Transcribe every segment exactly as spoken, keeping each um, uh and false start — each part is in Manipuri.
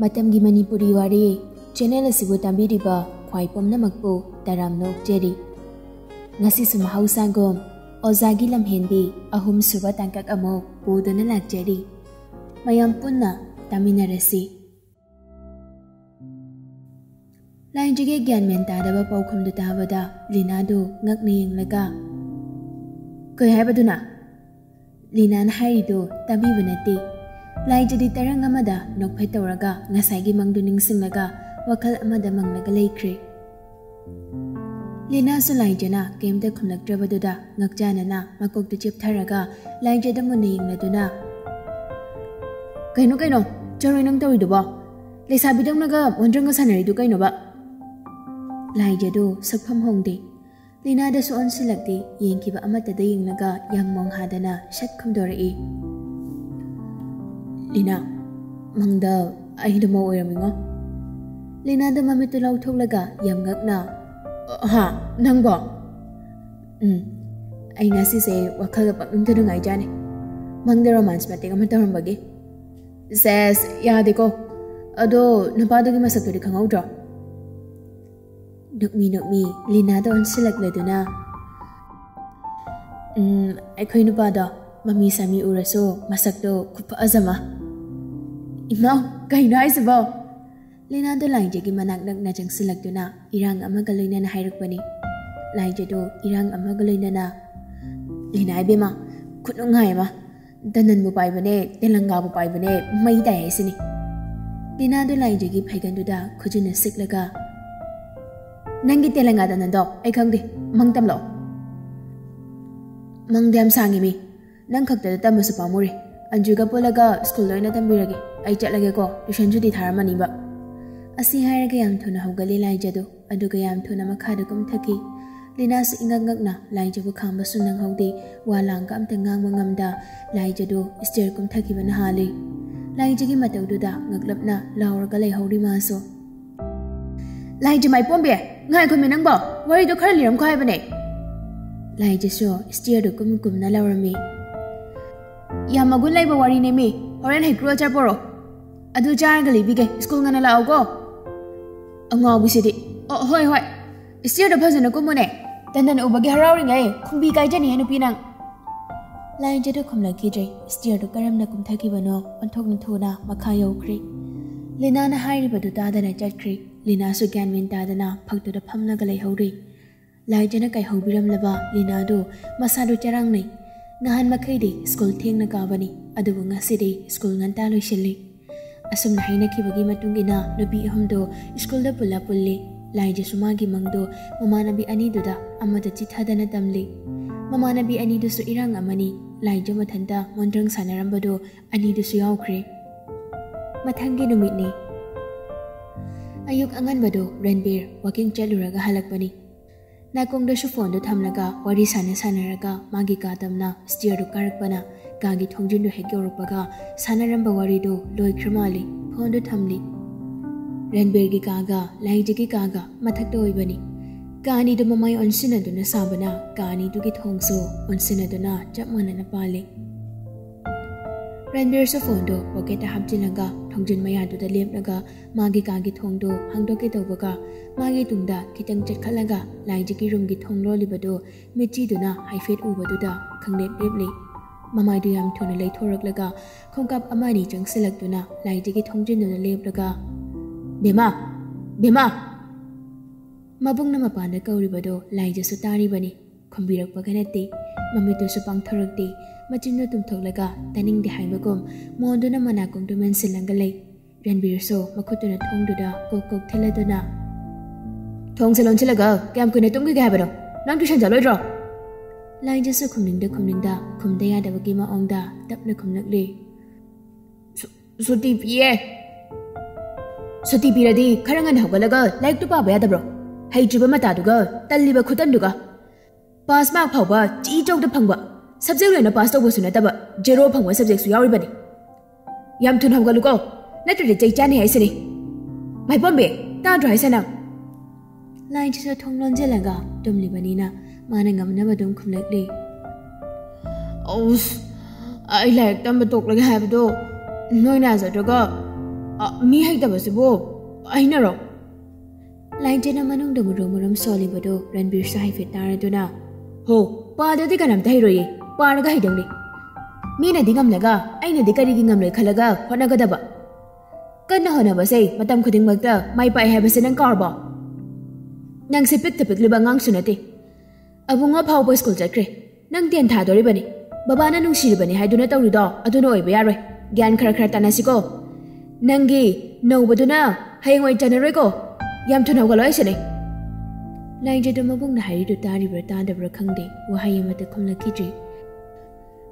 ꯃꯇꯝꯒꯤ ꯃꯅꯤꯄꯨꯔꯤ ꯋꯥꯔꯤ ꯆꯦꯅꯦꯜ ꯑꯁꯤꯕꯨ ꯇꯥꯕꯤꯔꯤꯕ ꯈ꯭ꯋꯥꯏ ꯄꯨꯝꯅꯃꯛꯄꯨ ꯇꯔꯥꯝꯅ ꯑꯣꯛꯆꯔꯤ꯫ ꯉꯁꯤꯁꯨ ꯃꯍꯧꯁꯥꯒꯨꯝ ꯑꯣꯖꯥꯒꯤ ꯂꯝꯍꯦꯟꯕꯤ ꯑꯍꯨꯝꯁꯨꯕ ꯇꯥꯡꯀꯛ ꯑꯃꯨꯛ ꯄꯨꯗꯨꯅ ꯂꯥꯛꯆꯔꯤ꯫ ꯃꯌꯥꯝ ꯄꯨꯟꯅ ꯇꯥꯃꯤꯟꯅꯔꯁꯤ꯫ ꯂꯥꯏꯖꯒꯤ ꯒ꯭ꯌꯥꯟ ꯃꯦꯟ ꯇꯥꯗꯕ ꯄꯥꯎꯈꯨꯝꯗꯨ ꯇꯥꯕꯗ ꯂꯤꯅꯥꯗꯨ ꯉꯛꯅ ꯌꯦꯡꯂꯒ, "ꯀꯩ ꯍꯥꯏꯕꯗꯨꯅ?" ꯂꯤꯅꯥꯅ ꯍꯥꯏꯔꯤꯗꯨ ꯇꯥꯕꯤꯕ ꯅꯠꯇꯦ꯫ ꯂꯥꯏꯖꯗꯤ ꯇꯔꯪ ꯑꯃꯗ ꯅꯣꯛꯐꯦꯠ ꯇꯧꯔꯒ ꯉꯁꯥꯏꯒꯤ ꯃꯪꯗꯨ ꯅꯤꯡꯁꯤꯡꯂꯒ ꯋꯥꯈꯜ ꯑꯃꯗ ꯃꯪꯂꯒ ꯂꯩꯈ꯭ꯔꯦ꯫ ꯂꯤꯅꯥꯁꯨ ꯂꯥꯏꯖꯅ ꯀꯩꯝꯇ ꯈꯨꯝꯂꯛꯇ꯭ꯔꯕꯗꯨꯗ ꯉꯛꯆꯥꯅꯅ ꯃꯀꯣꯛꯇꯨ ꯆꯦꯞꯊꯔꯒ ꯂꯥꯏꯖꯗ ꯃꯨꯟꯅ ꯌꯦꯡꯂꯗꯨꯅ, "ꯀꯩꯅꯣ, ꯀꯩꯅꯣ, ꯆꯔꯣꯏ ꯅꯪ ꯇꯧꯔꯤꯗꯨꯕꯣ? ꯂꯩꯁꯥꯕꯤꯗꯧꯅꯒ ꯃꯣꯟꯗ꯭ꯔꯪꯒ ꯁꯥꯟꯅꯔꯤꯗꯨ ꯀꯩꯅꯣꯕ?" ꯂꯥꯏꯖꯗꯨ ꯁꯛꯐꯝ ꯍꯣꯡꯗꯦ꯫ ꯂꯤꯅꯥꯗꯁꯨ ꯑꯣꯟꯁꯤꯜꯂꯛꯇꯦ, ꯌꯦꯡꯈꯤꯕ ꯑꯃꯠꯇꯗ ꯌꯦꯡꯂꯒ ꯌꯥꯡꯃꯣꯡ ꯍꯥꯗꯅ ꯁꯠ ꯈꯨꯝꯗꯣꯔꯛꯏ꯫ "ꯂꯤꯅꯥ, ꯃꯪꯗ ꯑꯩ ꯅꯃꯧ ꯑꯣꯏꯔꯝꯃꯤꯉꯣ?" ꯂꯤꯅꯥꯗ ꯃꯃꯤꯠꯇꯨ ꯂꯥꯎꯊꯣꯛꯂꯒ ꯌꯥꯝ ꯉꯛꯅ, "ꯍꯥ? ꯅꯪꯕꯣ?" "ꯎꯝ, ꯑꯩ ꯉꯁꯤꯁꯦ ꯋꯥꯈꯜꯒ ꯄꯪꯅꯨꯡꯗ ꯅꯨꯡꯉꯥꯏꯖꯥꯅꯤ꯫ ꯃꯪꯗ ꯔꯣꯃꯥꯟꯁ ꯃꯇꯦꯛ ꯑꯃ ꯇꯧꯔꯝꯕꯒꯤ꯫" "ꯁꯦꯁ, ꯌꯥꯗꯦꯀꯣ꯫ ꯑꯗꯣ ꯅꯨꯄꯥꯗꯨꯒꯤ ꯃꯁꯛꯇꯨꯗꯤ ꯈꯪꯍꯧꯗ꯭ꯔꯣ?" ꯅꯣꯛꯃꯤ ꯅꯣꯛꯃꯤ ꯂꯤꯅꯥꯗ ꯑꯣꯟꯁꯤꯜꯂꯛꯂꯗꯨꯅ, "ꯎꯝ, ꯑꯩꯈꯣꯏ ꯅꯨꯄꯥꯗꯣ ꯃꯃꯤ ꯁꯥꯃꯤ ꯎꯔꯁꯨ ꯃꯁꯛꯇꯣ ꯈꯨꯐꯖ ꯑꯃ꯫" "ꯏꯃꯥ, ꯀꯩꯅꯣ ꯍꯥꯏꯁꯤꯕꯣ?" ꯂꯤꯅꯥꯗꯣ ꯂꯥꯏꯖꯒꯤ ꯃꯅꯥꯛ ꯅꯛꯅ ꯆꯪꯁꯤꯜꯂꯛꯇꯨꯅ ꯏꯔꯥꯡ ꯑꯃꯒ ꯂꯣꯏꯅꯅ ꯍꯥꯏꯔꯛꯄꯅꯤ꯫ ꯂꯥꯏꯖꯗꯣ ꯏꯔꯥꯡ ꯑꯃꯒ ꯂꯣꯏꯅꯅ, "ꯂꯤꯅꯥ ꯏꯕꯦꯝꯃ, ꯈꯨꯅꯨꯡꯉꯥꯏ ꯑꯃ꯫ ꯗꯅꯟꯕꯨ ꯄꯥꯏꯕꯅꯦ, ꯇꯦꯂꯪꯒꯥꯕꯨ ꯄꯥꯏꯕꯅꯦ, ꯃꯩ ꯇꯥꯏ ꯍꯥꯏꯁꯤꯅꯤ꯫" ꯂꯤꯅꯥꯗꯣ ꯂꯥꯏꯖꯒꯤ ꯐꯩꯒꯟꯗꯨꯗ ꯈꯨꯖꯤꯟꯅ ꯁꯤꯛꯂꯒ, "ꯅꯪꯒꯤ ꯇꯦꯂꯪꯒꯥ ꯗꯅꯟꯗꯣ ꯑꯩ ꯈꯪꯗꯦ, ꯃꯪ ꯇꯝꯂꯛꯑꯣ꯫" "ꯃꯪꯗꯤ ꯌꯥꯝ ꯁꯥꯡꯉꯤꯃꯤ, ꯅꯪ ꯈꯛꯇꯗ ꯇꯝꯕꯁꯨ ꯄꯥꯝꯃꯨꯔꯦ꯫ ꯑꯟꯖꯨꯒ ꯄꯨꯜꯂꯒ ꯁ꯭ꯀꯨꯜꯗ ꯑꯣꯏꯅ ꯇꯝꯕꯤꯔꯒꯦ꯫ ꯑꯩ ꯆꯠꯂꯒꯦꯀꯣ, ꯇ꯭ꯌꯨꯁꯟ ꯁꯨꯇꯤ ꯊꯥꯔꯝꯃꯅꯤꯕ꯫" ꯑꯁꯤ ꯍꯥꯏꯔꯒ ꯌꯥꯝ ꯊꯨꯅ ꯍꯧꯒꯠꯂꯤ ꯂꯥꯏꯖꯗꯨ, ꯑꯗꯨꯒ ꯌꯥꯝ ꯊꯨꯅ ꯃꯈꯥꯗ ꯀꯨꯝꯊꯈꯤ꯫ ꯂꯤꯅꯥꯁꯨ ꯏꯉꯛ ꯉꯛꯅ ꯂꯥꯏꯖꯕꯨ ꯈꯥꯝꯕꯁꯨ ꯅꯪꯍꯧꯗꯦ꯫ ꯋꯥ ꯂꯥꯡꯒ ꯑꯝꯇ ꯉꯥꯡꯕ ꯉꯝꯗ ꯂꯥꯏꯖꯗꯨ ꯁ꯭ꯇꯦꯌꯔ ꯀꯨꯝꯊꯈꯤꯕꯅ ꯍꯥꯜꯂꯤ꯫ ꯂꯥꯏꯖꯒꯤ ꯃꯇꯧꯗꯨꯗ ꯉꯛꯂꯞꯅ ꯂꯥꯎꯔꯒ ꯂꯩꯍꯧꯔꯤ ꯃꯥꯁꯨ꯫ "ꯂꯥꯏꯖ ꯃꯥꯏꯄꯣꯝꯕꯤ, ꯉꯥꯏꯈꯣꯃꯤ ꯅꯪꯕꯣ, ꯋꯥꯔꯤꯗꯣ ꯈꯔ ꯂꯤꯔꯝꯈꯣ ꯍꯥꯏꯕꯅꯦ꯫" ꯂꯥꯏꯖꯁꯨ ꯁ꯭ꯇꯦꯌꯔꯗꯨ ꯀꯨꯝ ꯀꯨꯝꯅ ꯂꯥꯎꯔꯝꯃꯤ꯫ "ꯌꯥꯝ ꯃꯒꯨꯟ ꯂꯩꯕ ꯋꯥꯔꯤꯅꯦꯃꯤ, ꯍꯣꯔꯦꯟ ꯍꯩꯀ꯭ꯔꯨ ꯑꯆꯥꯔ ꯄꯣꯔꯣ꯫" ꯑꯗꯨ ꯆꯥꯔꯒ ꯂꯩꯕꯤꯒꯦ, ꯁ꯭ꯀꯨꯜ ꯉꯟꯅ ꯂꯥꯛꯑꯣꯀꯣ꯫ ꯑꯉꯥꯎꯕꯤꯁꯤꯗꯤ꯫ ꯑꯣ, ꯍꯣꯏ, ꯍꯣꯏ꯫ ꯁ꯭ꯇꯤꯌꯔꯗꯣ ꯐꯖꯅ ꯀꯨꯝꯃꯨꯅꯦ꯫ ꯇꯟꯗꯟ ꯎꯕꯒꯤ ꯍꯔꯥꯎꯔꯤꯉꯩ ꯈꯣꯡꯕꯤ ꯀꯥꯏꯖꯅꯤꯍꯦ, ꯅꯨꯄꯤ ꯅꯪ꯫ ꯂꯥꯏꯖꯗꯨ ꯈꯨꯝꯂꯛꯈꯤꯗ꯭ꯔꯦ꯫ ꯁ꯭ꯇꯤꯌꯔꯗꯨ ꯀꯔꯝꯅ ꯀꯨꯝꯊꯈꯤꯕꯅꯣ ꯑꯣꯟꯊꯣꯛꯅ ꯊꯨꯅ ꯃꯈꯥ ꯌꯧꯈ꯭ꯔꯦ꯫ ꯂꯤꯅꯥꯅ ꯍꯥꯏꯔꯤꯕꯗꯨ ꯇꯥꯗꯅ ꯆꯠꯈ꯭ꯔꯦ꯫ ꯂꯤꯅꯥꯁꯨ ꯒ꯭ꯌꯥꯟ ꯃꯦꯟ ꯇꯥꯗꯅ ꯐꯛꯇꯨꯗ ꯐꯝꯂꯒ ꯂꯩꯍꯧꯔꯦ꯫ ꯂꯥꯏꯖꯅ ꯀꯥꯏꯍꯧꯕꯤꯔꯝꯂꯕ ꯂꯤꯅꯥꯗꯨ ꯃꯁꯥꯗꯨ ꯆꯔꯥꯡꯅꯩ꯫ ꯅꯍꯥꯟ ꯃꯈꯩꯗꯤ ꯁ꯭ꯀꯨꯜ ꯊꯦꯡꯅ ꯀꯥꯕꯅꯤ, ꯑꯗꯨꯕꯨ ꯉꯁꯤꯗꯤ ꯁ꯭ꯀꯨꯜ ꯉꯟꯇꯥ ꯂꯣꯏꯁꯤꯜꯂꯤ꯫ ꯑꯁꯨꯝꯅ ꯍꯥꯏꯅꯈꯤꯕꯒꯤ ꯃꯇꯨꯡ ꯏꯟꯅ ꯅꯨꯄꯤ ꯑꯍꯨꯝꯗꯨ ꯁ꯭ꯀꯨꯜꯗ ꯄꯨꯜꯂꯞ ꯄꯨꯜꯂꯤ꯫ ꯂꯥꯏꯖꯁꯨ ꯃꯥꯒꯤ ꯃꯪꯗꯨ ꯃꯃꯥꯟꯅꯕꯤ ꯑꯅꯤꯗꯨꯗ ꯑꯃꯠꯇ ꯆꯤꯠꯊꯗꯅ ꯇꯝꯂꯤ꯫ ꯃꯃꯥꯟꯅꯕꯤ ꯑꯅꯤꯗꯨꯁꯨ ꯏꯔꯥꯡ ꯑꯃꯅꯤ꯫ ꯂꯥꯏꯖ ꯃꯊꯟꯇ ꯃꯣꯟꯗ꯭ꯔꯪ ꯁꯥꯟꯅꯔꯝꯕꯗꯨ ꯑꯅꯤꯗꯨꯁꯨ ꯌꯥꯎꯈ꯭ꯔꯦ꯫ ꯃꯊꯪꯒꯤ ꯅꯨꯃꯤꯠꯅꯤ꯫ ꯑꯌꯨꯛ ꯑꯉꯟꯕꯗꯨ ꯔꯟꯕꯤꯔ ꯋꯥꯀꯤꯡ ꯆꯠꯂꯨꯔꯒ ꯍꯜꯂꯛꯄꯅꯤ꯫ ꯅꯥꯀꯣꯡꯗꯁꯨ ꯐꯣꯟꯗꯨ ꯊꯝꯂꯒ ꯋꯥꯔꯤ ꯁꯥꯟꯅ ꯁꯥꯟꯅꯔꯒ ꯃꯥꯒꯤ ꯀꯥ ꯇꯝꯅ ꯁ꯭ꯇꯤꯌꯔꯗꯨ ꯀꯥꯔꯛꯄꯅ ꯀꯥꯒꯤ ꯊꯣꯡꯖꯤꯟꯗꯨ ꯍꯦꯛ ꯌꯧꯔꯛꯄꯒ ꯁꯥꯟꯅꯔꯝꯕ ꯋꯥꯔꯤꯗꯨ ꯂꯣꯏꯈ꯭ꯔ ꯃꯥꯜꯂꯤ꯫ ꯐꯣꯟꯗꯨ ꯊꯝꯂꯤ꯫ ꯔꯟꯕꯤꯔꯒꯤ ꯀꯥꯒ ꯂꯥꯏꯖꯒꯤ ꯀꯥꯒ ꯃꯊꯛꯇ ꯑꯣꯏꯕꯅꯤ꯫ ꯀꯥ ꯑꯅꯤꯗꯨ ꯃꯃꯥꯏ ꯑꯣꯟꯁꯤꯟꯅꯗꯨꯅ ꯁꯥꯕꯅ ꯀꯥ ꯑꯅꯤꯗꯨꯒꯤ ꯊꯣꯡꯁꯨ ꯑꯣꯟꯁꯤꯟꯅꯗꯨꯅ ꯆꯞ ꯃꯥꯟꯅꯅ ꯄꯥꯜꯂꯤ꯫ ꯔꯟꯕꯤꯔꯁꯨ ꯐꯣꯟꯗꯨ ꯄꯣꯀꯦꯠꯇ ꯍꯥꯞꯆꯤꯜꯂꯒ ꯊꯣꯡꯖꯤꯟ ꯃꯌꯥꯗꯨꯗ ꯂꯦꯞꯂꯒ ꯃꯥꯒꯤ ꯀꯥꯒꯤ ꯊꯣꯡꯗꯨ ꯍꯥꯡꯗꯣꯛꯀꯦ ꯇꯧꯕꯒ ꯃꯥꯒꯤ ꯇꯨꯡꯗ ꯈꯤꯇꯪ ꯆꯠꯈꯠꯂꯒ ꯂꯥꯏꯖꯒꯤ ꯔꯨꯝꯒꯤ ꯊꯣꯡ ꯂꯣꯜꯂꯤꯕꯗꯨ ꯃꯤꯠꯆꯤꯗꯨꯅ ꯍꯥꯏꯐꯦꯠ ꯎꯕꯗꯨꯗ ꯈꯪꯂꯦꯞ ꯂꯦꯞꯂꯤ꯫ ꯃꯃꯥꯏꯗꯨ ꯌꯥꯝ ꯊꯨꯅ ꯂꯩꯊꯣꯔꯛꯂꯒ ꯈꯣꯡꯀꯥꯞ ꯑꯃ ꯑꯅꯤ ꯆꯪꯁꯤꯜꯂꯛꯇꯨꯅ ꯂꯥꯏꯖꯒꯤ ꯊꯣꯡꯖꯤꯟꯗꯨꯗ ꯂꯦꯞꯂꯒ, "ꯕꯦꯝꯃ! ꯕꯦꯝꯃ!" ꯃꯕꯨꯡꯅ ꯃꯄꯥꯟꯗ ꯀꯧꯔꯤꯕꯗꯨ ꯂꯥꯏꯖꯁꯨ ꯇꯥꯔꯤꯕꯅꯤ꯫ ꯈꯨꯝꯕꯤꯔꯛꯄꯒ ꯅꯠꯇꯦ꯫ ꯃꯃꯤꯠꯇꯨꯁꯨ ꯄꯥꯡꯊꯣꯔꯛꯇꯦ꯫ ꯃꯆꯤꯟꯗꯨ ꯇꯨꯝꯊꯣꯛꯂꯒ ꯇꯥꯅꯤꯡꯗꯦ ꯍꯥꯏꯕꯒꯨꯝ ꯃꯣꯟꯗꯨꯅ ꯃꯅꯥꯀꯣꯡꯗꯨ ꯃꯦꯟꯁꯤꯜꯂꯒ ꯂꯩ꯫ ꯔꯟꯕꯤꯔꯁꯨ ꯃꯈꯨꯠꯇꯨꯅ ꯊꯣꯡꯗꯨꯗ ꯀꯣꯛ ꯀꯣꯛ ꯊꯤꯜꯂꯗꯨꯅ, "ꯊꯣꯡꯁꯦ ꯂꯣꯟꯁꯤꯜꯂꯒ ꯀꯌꯥꯝ ꯀꯨꯏꯅ ꯇꯨꯝꯈꯤꯒꯦ ꯍꯥꯏꯕꯅꯣ? ꯅꯪ ꯇꯨꯏꯁꯟ ꯆꯠꯂꯣꯏꯗ꯭ꯔꯣ?" ꯂꯥꯏꯖꯁꯨ ꯈꯨꯝꯅꯤꯡꯗ ꯈꯨꯝꯅꯤꯡꯗ ꯈꯨꯝꯗ ꯌꯥꯗꯕꯒꯤ ꯃꯑꯣꯡꯗ ꯇꯞꯅ ꯈꯨꯝꯂꯛꯂꯤ꯫ "ꯁꯨ-, ꯁꯨꯇꯤ ꯄꯤꯌꯦ꯫ ꯁꯨꯇꯤ ꯄꯤꯔꯗꯤ ꯈꯔ ꯉꯟꯅ ꯍꯧꯒꯠꯂꯒ ꯂꯥꯏꯔꯤꯛꯇꯨ ꯄꯥꯕ ꯌꯥꯗꯕ꯭ꯔꯣ? ꯍꯩꯇ꯭ꯔꯤꯕ ꯃꯇꯥꯗꯨꯒ ꯇꯜꯂꯤꯕ ꯈꯨꯇꯟꯗꯨꯒ꯫ ꯄꯥꯁ ꯃꯥꯔꯛ ꯐꯥꯎꯕ ꯆꯤ ꯆꯧꯗ ꯐꯪꯕ꯫ ꯁꯕꯖꯦꯛ ꯂꯣꯏꯅ ꯄꯥꯁ ꯇꯧꯕꯁꯨ ꯅꯠꯇꯕ, ꯖꯦꯔꯣ ꯐꯪꯕ ꯁꯕꯖꯦꯛꯁꯨ ꯌꯥꯎꯔꯤꯕꯅꯤ꯫ ꯌꯥꯝ ꯊꯨꯅ ꯍꯧꯒꯠꯂꯨꯀꯣ, ꯅꯠꯇ꯭ꯔꯗꯤ ꯆꯩ ꯆꯥꯅꯤ ꯍꯥꯏꯁꯤꯅꯤ꯫ ꯃꯥꯏꯄꯣꯝꯕꯤ, ꯇꯥꯗ꯭ꯔꯣ ꯍꯥꯏꯁꯦ ꯅꯪ?" ꯂꯥꯏꯖꯁꯨ ꯊꯣꯡ ꯂꯣꯟꯁꯤꯜꯂꯒ ꯇꯨꯝꯂꯤꯕꯅꯤꯅ ꯃꯥꯅ ꯉꯝꯅꯕ ꯑꯗꯨꯝ ꯈꯨꯝꯂꯛꯂꯤ꯫ "ꯑꯁ, ꯑꯩ ꯂꯥꯏꯔꯤꯛ ꯇꯝꯕ ꯇꯣꯛꯂꯒꯦ ꯍꯥꯏꯕꯗꯣ ꯅꯣꯏꯅ ꯌꯥꯖꯗ꯭ꯔꯒ ꯑ, ꯃꯤ ꯍꯩꯇꯕꯁꯤꯕꯨ ꯑꯩꯅꯔꯣ? ꯂꯥꯏꯟꯖꯦꯟꯅ ꯃꯅꯨꯡꯗ ꯃꯨꯔꯨꯝ ꯃꯨꯔꯨꯝ ꯁꯣꯜꯂꯤꯕꯗꯨ ꯔꯟꯕꯤꯔꯁꯨ ꯍꯥꯏꯐꯦꯠ ꯇꯥꯔꯗꯨꯅ, "ꯍꯣ, ꯄꯥꯗ꯭ꯔꯗꯤ ꯀꯅꯥꯝꯇ ꯍꯩꯔꯣꯏꯌꯦ, ꯄꯥꯔꯒ ꯍꯩꯗꯧꯅꯤ꯫ ꯃꯤꯅꯗꯤ ꯉꯝꯂꯒ ꯑꯩꯅꯗꯤ ꯀꯔꯤꯒꯤ ꯉꯝꯂꯣꯏ ꯈꯜꯂꯒ ꯍꯣꯠꯅꯒꯗꯕ? ꯀꯟꯅ ꯍꯣꯠꯅꯕꯁꯦ ꯃꯇꯝ ꯈꯨꯗꯤꯡꯃꯛꯇ ꯃꯥꯏ ꯄꯥꯛꯑꯦ ꯍꯥꯏꯕꯁꯦ ꯅꯪ ꯀꯥꯎꯔꯕꯣ? ꯅꯪꯁꯦ ꯄꯤꯛꯇ ꯄꯤꯛꯂꯤꯕ ꯑꯉꯥꯡꯁꯨ ꯅꯠꯇꯦ꯫ ꯑꯕꯨꯡꯉꯣ ꯐꯥꯎꯕ ꯁ꯭ꯀꯨꯜ ꯆꯠꯈ꯭ꯔꯦ꯫ ꯅꯪ ꯇꯦꯟ ꯊꯥꯗꯣꯔꯤꯕꯅꯤ꯫ ꯕꯕꯥꯅ ꯅꯨꯡꯁꯤꯔꯤꯕꯅꯤ ꯍꯥꯏꯗꯨꯅ ꯇꯧꯔꯤꯗꯣ ꯑꯗꯨꯅ ꯑꯣꯏꯕ ꯌꯥꯔꯣꯏ꯫ ꯒ꯭ꯌꯥꯟ ꯈꯔ ꯈꯔ ꯇꯥꯅꯁꯤꯀꯣ꯫ ꯅꯪꯒꯤ ꯅꯧꯕꯗꯨꯅ ꯍꯌꯦꯡꯋꯥꯏ ꯆꯥꯟꯅꯔꯣꯏꯀꯣ꯫ ꯌꯥꯝ ꯊꯨꯅ ꯍꯧꯒꯠꯂꯣ ꯍꯥꯏꯁꯤꯅꯦ꯫" ꯂꯥꯏꯖꯗꯣ ꯃꯕꯨꯡꯅ ꯍꯥꯏꯔꯤꯗꯨ ꯇꯥꯔꯤꯕ꯭ꯔꯥ ꯇꯥꯗꯕ꯭ꯔꯥ ꯈꯪꯗꯦ, ꯋꯥꯍꯩ ꯑꯃꯠꯇ ꯈꯨꯝꯂꯛꯈꯤꯗ꯭ꯔꯤ꯫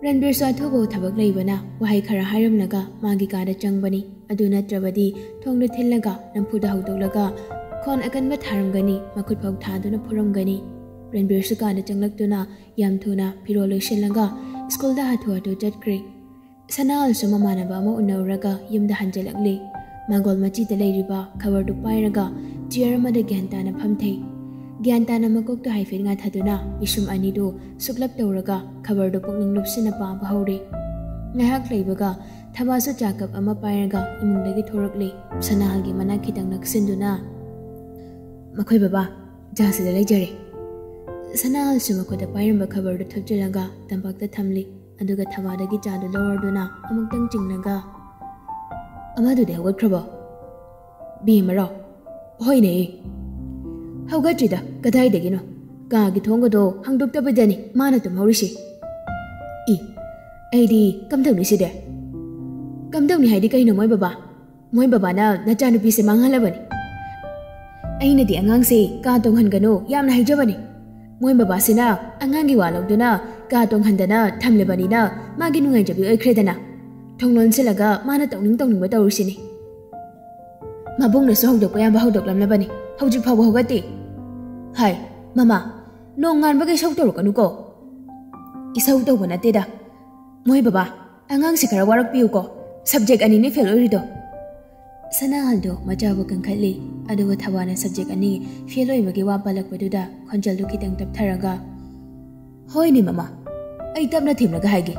ꯔꯟꯕꯤꯔꯁꯨ ꯑꯊꯨꯕ ꯊꯕꯛ ꯂꯩꯕꯅ ꯋꯥꯍꯩ ꯈꯔ ꯍꯥꯏꯔꯝꯂꯒ ꯃꯥꯒꯤ ꯀꯥꯗ ꯆꯪꯕꯅꯤ꯫ ꯑꯗꯨ ꯅꯠꯇ꯭ꯔꯕꯗꯤ ꯊꯣꯡꯗꯨ ꯊꯤꯜꯂꯒ ꯅꯝꯐꯨꯗ ꯍꯧꯗꯣꯛꯂꯒ ꯈꯣꯟ ꯑꯀꯟꯕ ꯊꯥꯔꯝꯒꯅꯤ, ꯃꯈꯨꯠ ꯐꯥꯎ ꯊꯥꯗꯨꯅ ꯐꯨꯔꯝꯒꯅꯤ꯫ ꯔꯟꯕꯤꯔꯁꯨ ꯀꯥꯗ ꯆꯪꯂꯛꯇꯨꯅ ꯌꯥꯝ ꯊꯨꯅ ꯐꯤꯔꯣꯜ ꯂꯣꯏꯁꯤꯜꯂꯒ ꯁ꯭ꯀꯨꯜꯗ ꯍꯥꯊꯨ ꯍꯥꯊꯨ ꯆꯠꯈ꯭ꯔꯦ꯫ ꯁꯅꯥꯍꯜꯁꯨ ꯃꯃꯥꯟꯅꯕ ꯑꯃ ꯎꯅꯔꯨꯔꯒ ꯌꯨꯝꯗ ꯍꯟꯖꯤꯜꯂꯛꯂꯦ꯫ ꯃꯥꯡꯒꯣꯜ ꯃꯆꯤꯗ ꯂꯩꯔꯤꯕ ꯈꯕꯔꯗꯨ ꯄꯥꯏꯔꯒ ꯆꯤꯌꯔ ꯑꯃꯗ ꯒ꯭ꯌꯥꯟ ꯇꯥꯅ ꯐꯝꯊꯩ꯫ ꯒ꯭ꯌꯥꯟ ꯇꯥꯅ ꯃꯀꯣꯛꯇꯨ ꯍꯥꯏꯐꯦꯠ ꯉꯥꯊꯗꯨꯅ ꯄꯤꯁꯨꯝ ꯑꯅꯤꯗꯨ ꯁꯨꯛꯂꯞ ꯇꯧꯔꯒ ꯈꯕꯔꯗꯨ ꯄꯨꯛꯅꯤꯡ ꯂꯨꯞꯁꯤꯟꯅ ꯄꯥꯕ ꯍꯧꯔꯦ꯫ ꯉꯥꯏꯍꯥꯛ ꯂꯩꯕꯒ ꯊꯕꯥꯁꯨ ꯆꯥ ꯀꯞ ꯑꯃ ꯄꯥꯏꯔꯒ ꯏꯃꯨꯡꯗꯒꯤ ꯊꯣꯔꯛꯂꯦ꯫ ꯁꯅꯥꯍꯜꯒꯤ ꯃꯅꯥꯛ ꯈꯤꯇꯪ ꯅꯛꯁꯤꯟꯗꯨꯅ, "ꯃꯈꯣꯏ ꯕꯕꯥ, ꯆꯥꯁꯤꯗ ꯂꯩꯖꯔꯦ꯫" ꯁꯅꯥꯍꯜꯁꯨ ꯃꯈꯨꯠꯇ ꯄꯥꯏꯔꯝꯕ ꯈꯕꯔꯗꯨ ꯊꯨꯞꯆꯤꯜꯂꯒ ꯇꯝꯄꯥꯛꯇ ꯊꯝꯂꯤ꯫ ꯑꯗꯨꯒ ꯊꯕꯥꯗꯒꯤ ꯆꯥꯗꯨ ꯂꯧꯔꯗꯨꯅ ꯑꯃꯨꯛꯇꯪ ꯆꯤꯡꯂꯒ, "ꯑꯃꯗꯨꯗꯤ ꯍꯧꯒꯠꯈ꯭ꯔꯕꯣ? ꯕꯦꯝꯃꯔꯣ?" "ꯍꯣꯏꯅꯦ꯫ ꯍꯧꯒꯠꯇ꯭ꯔꯤꯗ, ꯀꯗꯥꯏꯗꯒꯤꯅꯣ? ꯀꯥꯒꯤ ꯊꯣꯡꯒꯗꯣ ꯍꯥꯡꯗꯣꯛꯇꯕꯤꯗꯅꯤ ꯃꯥꯅ ꯇꯨꯝꯍꯧꯔꯤꯁꯤ꯫" "ꯏ, ꯑꯩꯗꯤ ꯀꯝꯗꯧꯅꯤ ꯁꯤꯗꯤ?" "ꯀꯝꯗꯧꯅꯤ ꯍꯥꯏꯗꯤ ꯀꯩꯅꯣ, ꯃꯣꯏ ꯕꯕꯥ? ꯃꯣꯏ ꯕꯕꯥꯅ ꯅꯆꯥꯅꯨꯄꯤꯁꯦ ꯃꯥꯡꯍꯜꯂꯕꯅꯤ꯫" "ꯑꯩꯅꯗꯤ ꯑꯉꯥꯡꯁꯦ ꯀꯥ ꯇꯣꯡꯍꯟꯒꯅꯨ ꯌꯥꯝꯅ ꯍꯥꯏꯖꯕꯅꯤ꯫ ꯃꯣꯏ ꯕꯕꯥꯁꯤꯅ ꯑꯉꯥꯡꯒꯤ ꯋꯥ ꯂꯧꯗꯨꯅ ꯀꯥ ꯇꯣꯡꯍꯟꯗꯅ ꯊꯝꯂꯕꯅꯤꯅ ꯃꯥꯒꯤ ꯅꯨꯡꯉꯥꯏꯖꯕꯤ ꯑꯣꯏꯈ꯭ꯔꯦꯗꯅ꯫ ꯊꯣꯡ ꯂꯣꯟꯁꯤꯜꯂꯒ ꯃꯥꯅ ꯇꯧꯅꯤꯡ ꯇꯧꯅꯤꯡꯕ ꯇꯧꯔꯤꯁꯤꯅꯤ꯫ ꯃꯕꯨꯡꯅꯁꯨ ꯍꯧꯗꯣꯛꯄ ꯌꯥꯕ ꯍꯧꯗꯣꯛꯂꯝꯂꯕꯅꯤ, ꯍꯧꯖꯤꯛ ꯐꯥꯎꯕ ꯍꯧꯒꯠꯇꯦ꯫ ꯍꯥꯏ, ꯃꯃꯥ, ꯅꯣꯡ ꯉꯥꯟꯕꯒ ꯏꯁꯧ ꯇꯧꯔꯛꯀꯅꯨꯀꯣ꯫" "ꯏꯁꯧ ꯇꯧꯕ ꯅꯠꯇꯦꯗ꯫ ꯃꯣꯏ ꯕꯕꯥ, ꯑꯉꯥꯡꯁꯦ ꯈꯔ ꯋꯥꯔꯛꯄꯤꯌꯨꯀꯣ꯫ ꯁꯕꯖꯦꯛ ꯑꯅꯤꯅꯦ ꯐꯦꯜ ꯑꯣꯏꯔꯤꯗꯣ꯫" ꯁꯅꯥꯍꯜꯗꯣ ꯃꯆꯥꯕꯨ ꯀꯟꯈꯠꯂꯤ꯫ ꯑꯗꯨꯒ ꯊꯕꯥꯅ ꯁꯕꯖꯦꯛ ꯑꯅꯤ ꯐꯦꯜ ꯑꯣꯏꯕꯒꯤ ꯋꯥ ꯄꯜꯂꯛꯄꯗꯨꯗ ꯈꯣꯟꯖꯦꯜꯗꯨ ꯈꯤꯇꯪ ꯇꯞꯊꯔꯒ, "ꯍꯣꯏꯅꯦ ꯃꯃꯥ, ꯑꯩ ꯇꯞꯅ ꯊꯦꯝꯂꯒ ꯍꯥꯏꯒꯦ꯫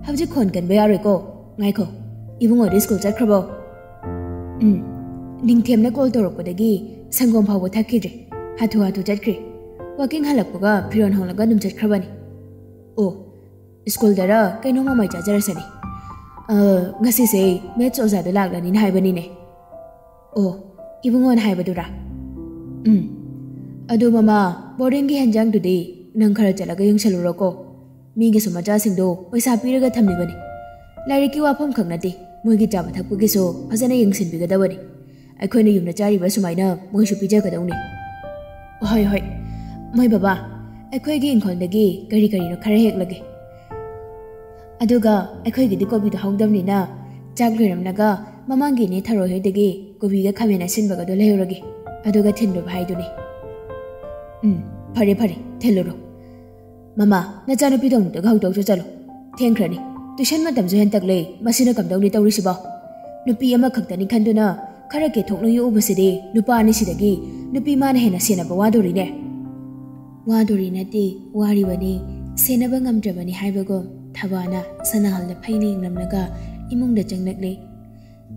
ꯍꯧꯖꯤꯛ ꯈꯣꯟ ꯀꯟꯕ ꯌꯥꯔꯣꯏꯀꯣ꯫ ꯉꯥꯏꯈꯣ, ꯏꯕꯨꯡꯉꯣꯗꯤ ꯁ꯭ꯀꯨꯜ ꯆꯠꯈ꯭ꯔꯕꯣ?" ꯎꯝ, ꯅꯤꯡꯊꯦꯝꯅ ꯀꯣꯜ ꯇꯧꯔꯛꯄꯗꯒꯤ ꯁꯪꯒꯣꯝ ꯐꯥꯎꯕ ꯊꯛꯈꯤꯗ꯭ꯔꯦ꯫ ꯍꯥꯊꯨ ꯍꯥꯊꯨ ꯆꯠꯈ꯭ꯔꯦ꯫ ꯋꯥꯀꯤꯡ ꯍꯜꯂꯛꯄꯒ ꯐꯤꯔꯣꯜ ꯍꯣꯡꯂꯒ ꯑꯗꯨꯝ ꯆꯠꯈ꯭ꯔꯕꯅꯤ꯫ ꯑꯣ, ꯁ꯭ꯀꯨꯜꯗꯔ ꯀꯩꯅꯣꯝꯃ ꯃꯥꯏ ꯆꯥꯖꯔꯁꯅꯤ꯫ ꯑ, ꯉꯁꯤꯁꯦ ꯃꯦꯠꯁ ꯑꯣꯖꯥꯗꯣ ꯂꯥꯛꯂꯅꯤꯅ ꯍꯥꯏꯕꯅꯤꯅꯦ꯫ ꯑꯣ, ꯏꯕꯨꯡꯉꯣꯅ ꯍꯥꯏꯕꯗꯨꯔꯥ? ꯎꯝ꯫ ꯑꯗꯨ ꯃꯃꯥ, ꯕꯣꯔꯗꯤꯡꯒꯤ ꯍꯦꯟꯖꯥꯡꯗꯨꯗꯤ ꯅꯪ ꯈꯔ ꯆꯠꯂꯒ ꯌꯦꯡꯁꯜꯂꯨꯔꯣꯀꯣ꯫ ꯃꯤꯒꯤꯁꯨ ꯃꯆꯥꯁꯤꯡꯗꯣ ꯄꯩꯁꯥ ꯄꯤꯔꯒ ꯊꯝꯃꯤꯕꯅꯤ꯫ ꯂꯥꯏꯔꯤꯛꯀꯤ ꯋꯥꯐꯝ ꯈꯛ ꯅꯠꯇꯦ, ꯃꯣꯏꯒꯤ ꯆꯥꯕ ꯊꯛꯄꯒꯤꯁꯨ ꯐꯖꯅ ꯌꯦꯡꯁꯤꯟꯕꯤꯒꯗꯕꯅꯤ꯫ ꯑꯩꯈꯣꯏꯅ ꯌꯨꯝꯗ ꯆꯥꯔꯤꯕ ꯁꯨꯃꯥꯏꯅ ꯃꯣꯏꯁꯨ ꯄꯤꯖꯒꯗꯧꯅꯤ꯫ ꯍꯣꯏ, ꯍꯣꯏ꯫ ꯃꯣꯏ ꯕꯕꯥ, ꯑꯩꯈꯣꯏꯒꯤ ꯏꯪꯈꯣꯜꯗꯒꯤ ꯀꯔꯤ ꯀꯔꯤꯅꯣ ꯈꯔ ꯍꯦꯛꯂꯒꯦ꯫ ꯑꯗꯨꯒ ꯑꯩꯈꯣꯏꯒꯤꯗꯤ ꯀꯣꯕꯤꯗꯣ ꯍꯧꯗꯕꯅꯤꯅ ꯆꯥꯛ ꯂꯣꯏꯔꯝꯂꯒ ꯃꯃꯥꯡꯒꯤ ꯏꯅꯦ ꯊꯔꯣꯏ ꯍꯣꯏꯗꯒꯤ ꯀꯣꯕꯤꯒ ꯈꯥꯃꯦꯟ ꯑꯁꯤꯟꯕꯒꯗꯣ ꯂꯩꯔꯨꯔꯒꯦ꯫ ꯑꯗꯨꯒ ꯊꯤꯟꯂꯨꯕ ꯍꯥꯏꯗꯨꯅꯤ꯫ ꯎꯝ, ꯐꯔꯦ, ꯐꯔꯦ, ꯊꯤꯜꯂꯨꯔꯣ꯫ ꯃꯃꯥ, ꯅꯆꯥꯅꯨꯄꯤꯗꯣ ꯑꯃꯨꯛꯇꯒ ꯍꯧꯗꯣꯛꯆ ꯆꯠꯂꯣ꯫ ꯊꯦꯡꯈ꯭ꯔꯅꯤ꯫ ꯇꯨꯏꯁꯟ ꯃꯇꯝꯁꯨ ꯍꯦꯟꯇꯛꯂꯦ꯫ ꯃꯁꯤꯅ ꯀꯝꯗꯧꯅꯤ ꯇꯧꯔꯤꯁꯤꯕꯣ? ꯅꯨꯄꯤ ꯑꯃꯈꯛꯇꯅꯤ ꯈꯟꯗꯨꯅ ꯈꯔ ꯀꯦꯊꯣꯛꯅ ꯌꯣꯛꯎꯕꯁꯤꯗꯤ ꯅꯨꯄꯥ ꯑꯅꯤꯁꯤꯗꯒꯤ ꯅꯨꯄꯤ ꯃꯥꯅ ꯍꯦꯟꯅ ꯁꯦꯟꯅꯕ ꯋꯥꯗꯣꯔꯤꯅꯦ꯫ ꯋꯥꯗꯣꯔꯤ ꯅꯠꯇꯦ, ꯋꯥꯔꯤꯕꯅꯤ꯫ ꯁꯦꯟꯅꯕ ꯉꯝꯗ꯭ꯔꯕꯅꯤ ꯍꯥꯏꯕꯒꯨꯝ ꯊꯕꯥꯅ ꯁꯅꯥꯍꯜꯗ ꯐꯩꯅ ꯌꯦꯡꯂꯝꯂꯒ ꯏꯃꯨꯡꯗ ꯆꯪꯂꯛꯂꯦ꯫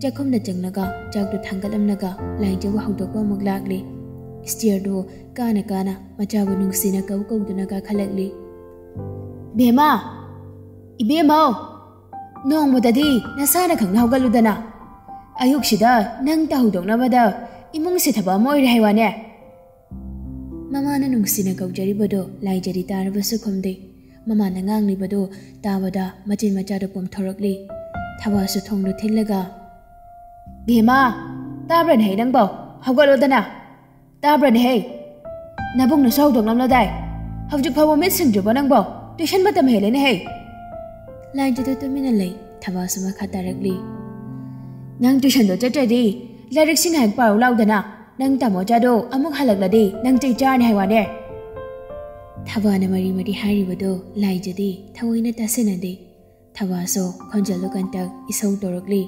ꯆꯥꯛꯈꯨꯝꯗ ꯆꯪꯂꯒ ꯆꯥꯛꯇꯨ ꯊꯥꯡꯒꯠꯂꯝꯂꯒ ꯂꯥꯏꯖꯕꯨ ꯍꯧꯗꯣꯛꯄ ꯑꯃꯨꯛ ꯂꯥꯛꯂꯦ꯫ ꯁ꯭ꯇꯤꯌꯔꯗꯨ ꯀꯥꯅ ꯀꯥꯅ ꯃꯆꯥꯕꯨ ꯅꯨꯡꯁꯤꯅ ꯀꯧ ꯀꯧꯗꯨꯅ ꯀꯥꯈꯠꯂꯛꯂꯤ꯫ "ꯕꯦꯝꯃ! ꯏꯕꯦꯝꯃꯧ! ꯅꯣꯡꯃꯗꯗꯤ ꯅꯁꯥꯅ ꯈꯪꯅ ꯍꯧꯒꯠꯂꯨꯗꯅ꯫ ꯑꯌꯨꯛꯁꯤꯗ ꯅꯪ ꯇ ꯍꯧꯗꯣꯛꯅꯕꯗ ꯏꯃꯨꯡꯁꯦ ꯊꯕꯛ ꯑꯃ ꯑꯣꯏꯔꯦ ꯍꯥꯏ ꯋꯥꯅꯦ꯫" ꯃꯃꯥꯅ ꯅꯨꯡꯁꯤꯅ ꯀꯧꯖꯔꯤꯕꯗꯨ ꯂꯥꯏꯖꯗꯤ ꯇꯥꯔꯕꯁꯨ ꯈꯨꯝꯗꯦ꯫ ꯃꯃꯥꯅ ꯉꯥꯡꯂꯤꯕꯗꯨ ꯇꯥꯕꯗ ꯃꯆꯤꯟ ꯃꯆꯥꯗꯨ ꯄꯣꯝꯊꯣꯔꯛꯂꯤ꯫ ꯊꯕꯥꯁꯨ ꯊꯣꯡꯗꯨ ꯊꯤꯜꯂꯒ, "ꯕꯦꯝꯃ, ꯇꯥꯕ꯭ꯔꯅꯦꯍꯦ ꯅꯪꯕꯣ? ꯍꯧꯒꯠꯂꯣꯗꯅ꯫ ꯇꯥꯕ꯭ꯔꯅꯦꯍꯦ? ꯅꯕꯨꯡꯅꯁꯨ ꯍꯧꯗꯣꯛꯂꯝꯂꯗꯥꯏ? ꯍꯧꯖꯤꯛ ꯐꯥꯎꯕ ꯃꯤꯠ ꯁꯤꯡꯗ꯭ꯔꯤꯕꯣ ꯅꯪꯕꯣ? ꯇꯨꯏꯁꯟ ꯃꯇꯝ ꯍꯦꯜꯂꯦꯅꯦꯍꯦ꯫" ꯂꯥꯏꯖꯗꯨ ꯇꯨꯃꯤꯟꯅ ꯂꯩ꯫ ꯊꯕꯥꯁꯨ ꯃꯈꯥ ꯇꯥꯔꯛꯂꯤ꯫ "ꯅꯪ ꯇꯨꯏꯁꯟꯗꯣ ꯆꯠꯇ꯭ꯔꯗꯤ ꯂꯥꯏꯔꯤꯛꯁꯤ ꯉꯥꯏꯍꯥꯛ ꯄꯥꯔꯨ ꯂꯥꯎꯗꯅ꯫ ꯅꯪ ꯇꯥꯃꯣꯆꯥꯗꯣ ꯑꯃꯨꯛ ꯍꯜꯂꯛꯂꯗꯤ ꯅꯪ ꯆꯩ ꯆꯥꯔꯅꯤ ꯍꯥꯏ ꯋꯥꯅꯦ꯫" ꯊꯕꯥꯅ ꯃꯔꯤ ꯃꯔꯤ ꯍꯥꯏꯔꯤꯕꯗꯣ ꯂꯥꯏꯖꯗꯤ ꯊꯑꯣꯏꯅ ꯇꯥꯁꯤꯟꯅꯗꯦ꯫ ꯊꯕꯥꯁꯨ ꯈꯣꯟꯖꯦꯜꯗꯨ ꯀꯟꯇꯛ ꯏꯁꯧ ꯇꯧꯔꯛꯂꯤ꯫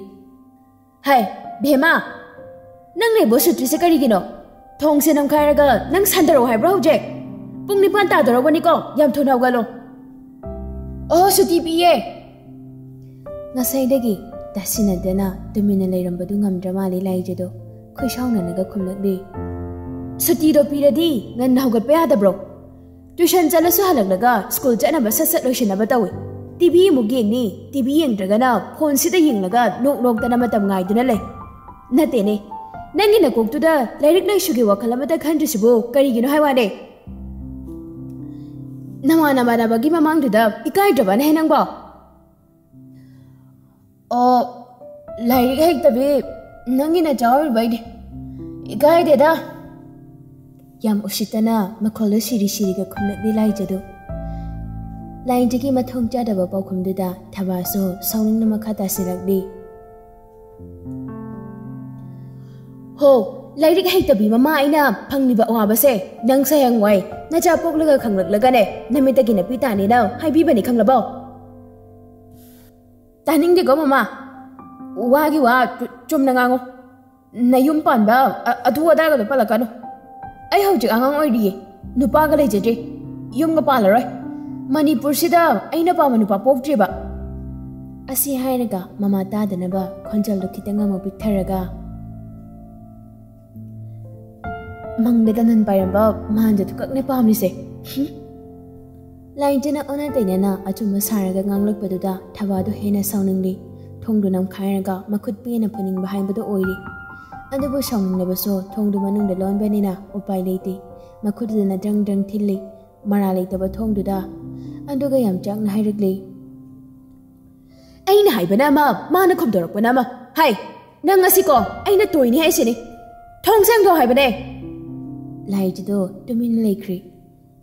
"ꯍꯥꯏ, ꯕꯦꯝꯃ! ꯅꯪ ꯂꯩꯕ ꯁꯨꯇꯤꯁꯦ ꯀꯔꯤꯒꯤꯅꯣ? ꯊꯣꯡꯁꯦ ꯅꯝꯈꯥꯏꯔꯒ ꯅꯪ ꯁꯟꯗꯔꯛꯑꯣ ꯍꯥꯏꯕ꯭ꯔꯣ ꯍꯧꯖꯤꯛ? ꯄꯨꯡ ꯅꯤꯄꯥꯟ ꯇꯥꯗꯧꯔꯕꯅꯤꯀꯣ, ꯌꯥꯝ ꯊꯨꯅ ꯍꯧꯒꯠꯂꯣ꯫" "ꯑꯣ, ꯁꯨꯇꯤ ꯄꯤꯌꯦ꯫" ꯉꯁꯥꯏꯗꯒꯤ ꯇꯥꯁꯤꯟꯅꯗꯅ ꯇꯨꯃꯤꯟꯅ ꯂꯩꯔꯝꯕꯗꯨ ꯉꯝꯗ꯭ꯔ ꯃꯥꯜꯂꯦ ꯂꯥꯏꯖꯗꯣ꯫ ꯈꯣꯏꯁꯥꯎꯅꯅꯒ ꯈꯨꯝꯂꯛꯂꯤ꯫ "ꯁꯨꯇꯤꯗꯣ ꯄꯤꯔꯗꯤ ꯉꯟꯅ ꯍꯧꯒꯠꯄ ꯌꯥꯗꯕ꯭ꯔꯣ? ꯇ꯭ꯌꯨꯁꯟ ꯆꯠꯂꯁꯨ ꯍꯜꯂꯛꯂꯒ ꯁ꯭ꯀꯨꯜ ꯆꯠꯅꯕ ꯁꯠ ꯁꯠ ꯂꯣꯏꯁꯤꯟꯅꯕ ꯇꯧꯏ꯫ ꯇꯤ ꯚꯤ ꯑꯃꯨꯛ ꯌꯦꯡꯅꯤ, ꯇꯤ ꯚꯤ ꯌꯦꯡꯗ꯭ꯔꯒꯅ ꯐꯣꯟꯁꯤꯗ ꯌꯦꯡꯂꯒ ꯅꯣꯛ ꯅꯣꯛꯇꯅ ꯃꯇꯝ ꯉꯥꯏꯗꯨꯅ ꯂꯩ꯫ ꯅꯠꯇꯦꯅꯦ, ꯅꯪꯒꯤ ꯅꯀꯣꯛꯇꯨꯗ ꯂꯥꯏꯔꯤꯛ ꯂꯥꯏꯁꯨꯒꯤ ꯋꯥꯈꯜ ꯑꯃꯇ ꯈꯟꯗ꯭ꯔꯤꯁꯤꯕꯨ ꯀꯔꯤꯒꯤꯅꯣ ꯍꯥꯏ ꯋꯥꯅꯦ? ꯅꯃꯥꯟ ꯅꯃꯥꯟꯅꯕꯒꯤ ꯃꯃꯥꯡꯗꯨꯗ ꯏꯀꯥꯏꯗ꯭ꯔꯕꯅꯦ ꯅꯪꯕꯣ?" "ꯑꯣ, ꯂꯥꯏꯔꯤꯛ ꯍꯩꯇꯕꯤ, ꯅꯪꯒꯤ ꯅꯆꯥ ꯑꯣꯏꯔꯨꯕꯩꯅꯦ꯫ ꯏꯀꯥꯏꯗꯦꯗ꯫" ꯌꯥꯝ ꯎꯁꯤꯠꯇꯅ ꯃꯈꯣꯜꯗꯣ ꯁꯤꯔꯤ ꯁꯤꯔꯤꯒ ꯈꯨꯝꯂꯛꯂꯤ ꯂꯥꯏꯖꯗꯨ꯫ ꯂꯥꯏꯖꯒꯤ ꯃꯊꯣꯡ ꯆꯥꯗꯕ ꯄꯥꯎꯈꯨꯝꯗꯨꯗ ꯊꯕꯥꯁꯨ ꯁꯥꯎꯅꯤꯡꯅ ꯃꯈꯥ ꯇꯥꯁꯤꯜꯂꯛꯂꯤ꯫ "ꯍꯣ, ꯂꯥꯏꯔꯤꯛ ꯍꯩꯇꯕꯤ ꯃꯃꯥ ꯑꯩꯅ ꯐꯪꯂꯤꯕ ꯑꯋꯥꯕꯁꯦ ꯅꯪ ꯍꯌꯦꯡꯋꯥꯏ ꯅꯆꯥ ꯄꯣꯛꯂꯒ ꯈꯪꯂꯛꯂꯒꯅꯦ ꯅꯃꯤꯠꯇꯒꯤ ꯅꯄꯤ ꯇꯥꯅꯤꯅ ꯍꯥꯏꯕꯤꯕꯅꯤ, ꯈꯪꯂꯕꯣ?" "ꯇꯥꯅꯤꯡꯗꯦꯀꯣ ꯃꯃꯥ, ꯋꯥꯒꯤ ꯋꯥ ꯆꯨ-, ꯆꯨꯝꯅ ꯉꯥꯡꯉꯨ꯫ ꯅꯌꯨꯝ ꯄꯥꯟꯕ ꯑ-, ꯑꯗꯨ ꯑꯗꯥꯒꯗꯣ ꯄꯜꯂꯛꯀꯅꯨ꯫ ꯑꯩ ꯍꯧꯖꯤꯛ ꯑꯉꯥꯡ ꯑꯣꯏꯔꯤꯌꯦ, ꯅꯨꯄꯥꯒ ꯂꯩꯖꯗ꯭ꯔꯤ, ꯌꯨꯝꯒ ꯄꯥꯜꯂꯔꯣꯏ꯫ ꯃꯅꯤꯄꯨꯔꯁꯤꯗ ꯑꯩꯅ ꯄꯥꯝꯕ ꯅꯨꯄꯥ ꯄꯣꯛꯇ꯭ꯔꯤꯕ꯫" ꯑꯁꯤ ꯍꯥꯏꯔꯒ ꯃꯃꯥ ꯇꯥꯗꯅꯕ ꯈꯣꯟꯖꯦꯜꯗꯣ ꯈꯤꯇꯪ ꯑꯃꯨꯛ ꯄꯤꯛꯊꯔꯒ, "ꯃꯪꯗ ꯇꯅꯟ ꯄꯥꯏꯔꯝꯕ ꯃꯥꯟꯖꯗꯨ ꯈꯛꯅꯦ ꯄꯥꯝꯂꯤꯁꯦ꯫" ꯍꯨꯝ꯫ ꯂꯥꯏꯖꯅ ꯑꯣꯟꯅ ꯇꯩꯅꯅ ꯑꯆꯨꯝꯕ ꯁꯥꯔꯒ ꯉꯥꯡꯂꯛꯄꯗꯨꯗ ꯊꯕꯥꯗꯨ ꯍꯦꯟꯅ ꯁꯥꯎꯅꯤꯡꯂꯤ꯫ ꯊꯣꯡꯗꯨ ꯅꯝꯈꯥꯏꯔꯒ ꯃꯈꯨꯠ ꯄꯦꯟꯅ ꯐꯨꯅꯤꯡꯕ ꯍꯥꯏꯕꯗꯨ ꯑꯣꯏꯔꯤ꯫ ꯑꯗꯨꯕꯨ ꯁꯥꯎꯅꯤꯡꯂꯕꯁꯨ ꯊꯣꯡꯗꯨ ꯃꯅꯨꯡꯗ ꯂꯣꯟꯕꯅꯤꯅ ꯎꯄꯥꯏ ꯂꯩꯇꯦ꯫ ꯃꯈꯨꯠꯇꯨꯅ ꯗ꯭ꯔꯪ ꯗ꯭ꯔꯪ ꯊꯤꯜꯂꯤ꯫ ꯃꯔꯥ ꯂꯩꯇꯕ ꯊꯣꯡꯗꯨꯗ꯫ ꯑꯗꯨꯒ ꯌꯥꯝ ꯆꯥꯛꯅ ꯍꯥꯏꯔꯛꯂꯤ, "ꯑꯩꯅ ꯍꯥꯏꯕꯅ ꯑꯃ, ꯃꯥꯅ ꯈꯨꯝꯗꯣꯔꯛꯄꯅ ꯑꯃ꯫ ꯍꯥꯏ, ꯅꯪ ꯉꯁꯤꯀꯣ ꯑꯩꯅ ꯇꯣꯏꯅꯤ ꯍꯥꯏꯁꯤꯅꯤ꯫ ꯊꯣꯡ ꯁꯦꯡꯗꯣꯛ ꯍꯥꯏꯕꯅꯦ꯫" ꯂꯥꯏꯖꯗꯣ ꯇꯨꯃꯤꯟꯅ ꯂꯩꯈ꯭ꯔꯤ꯫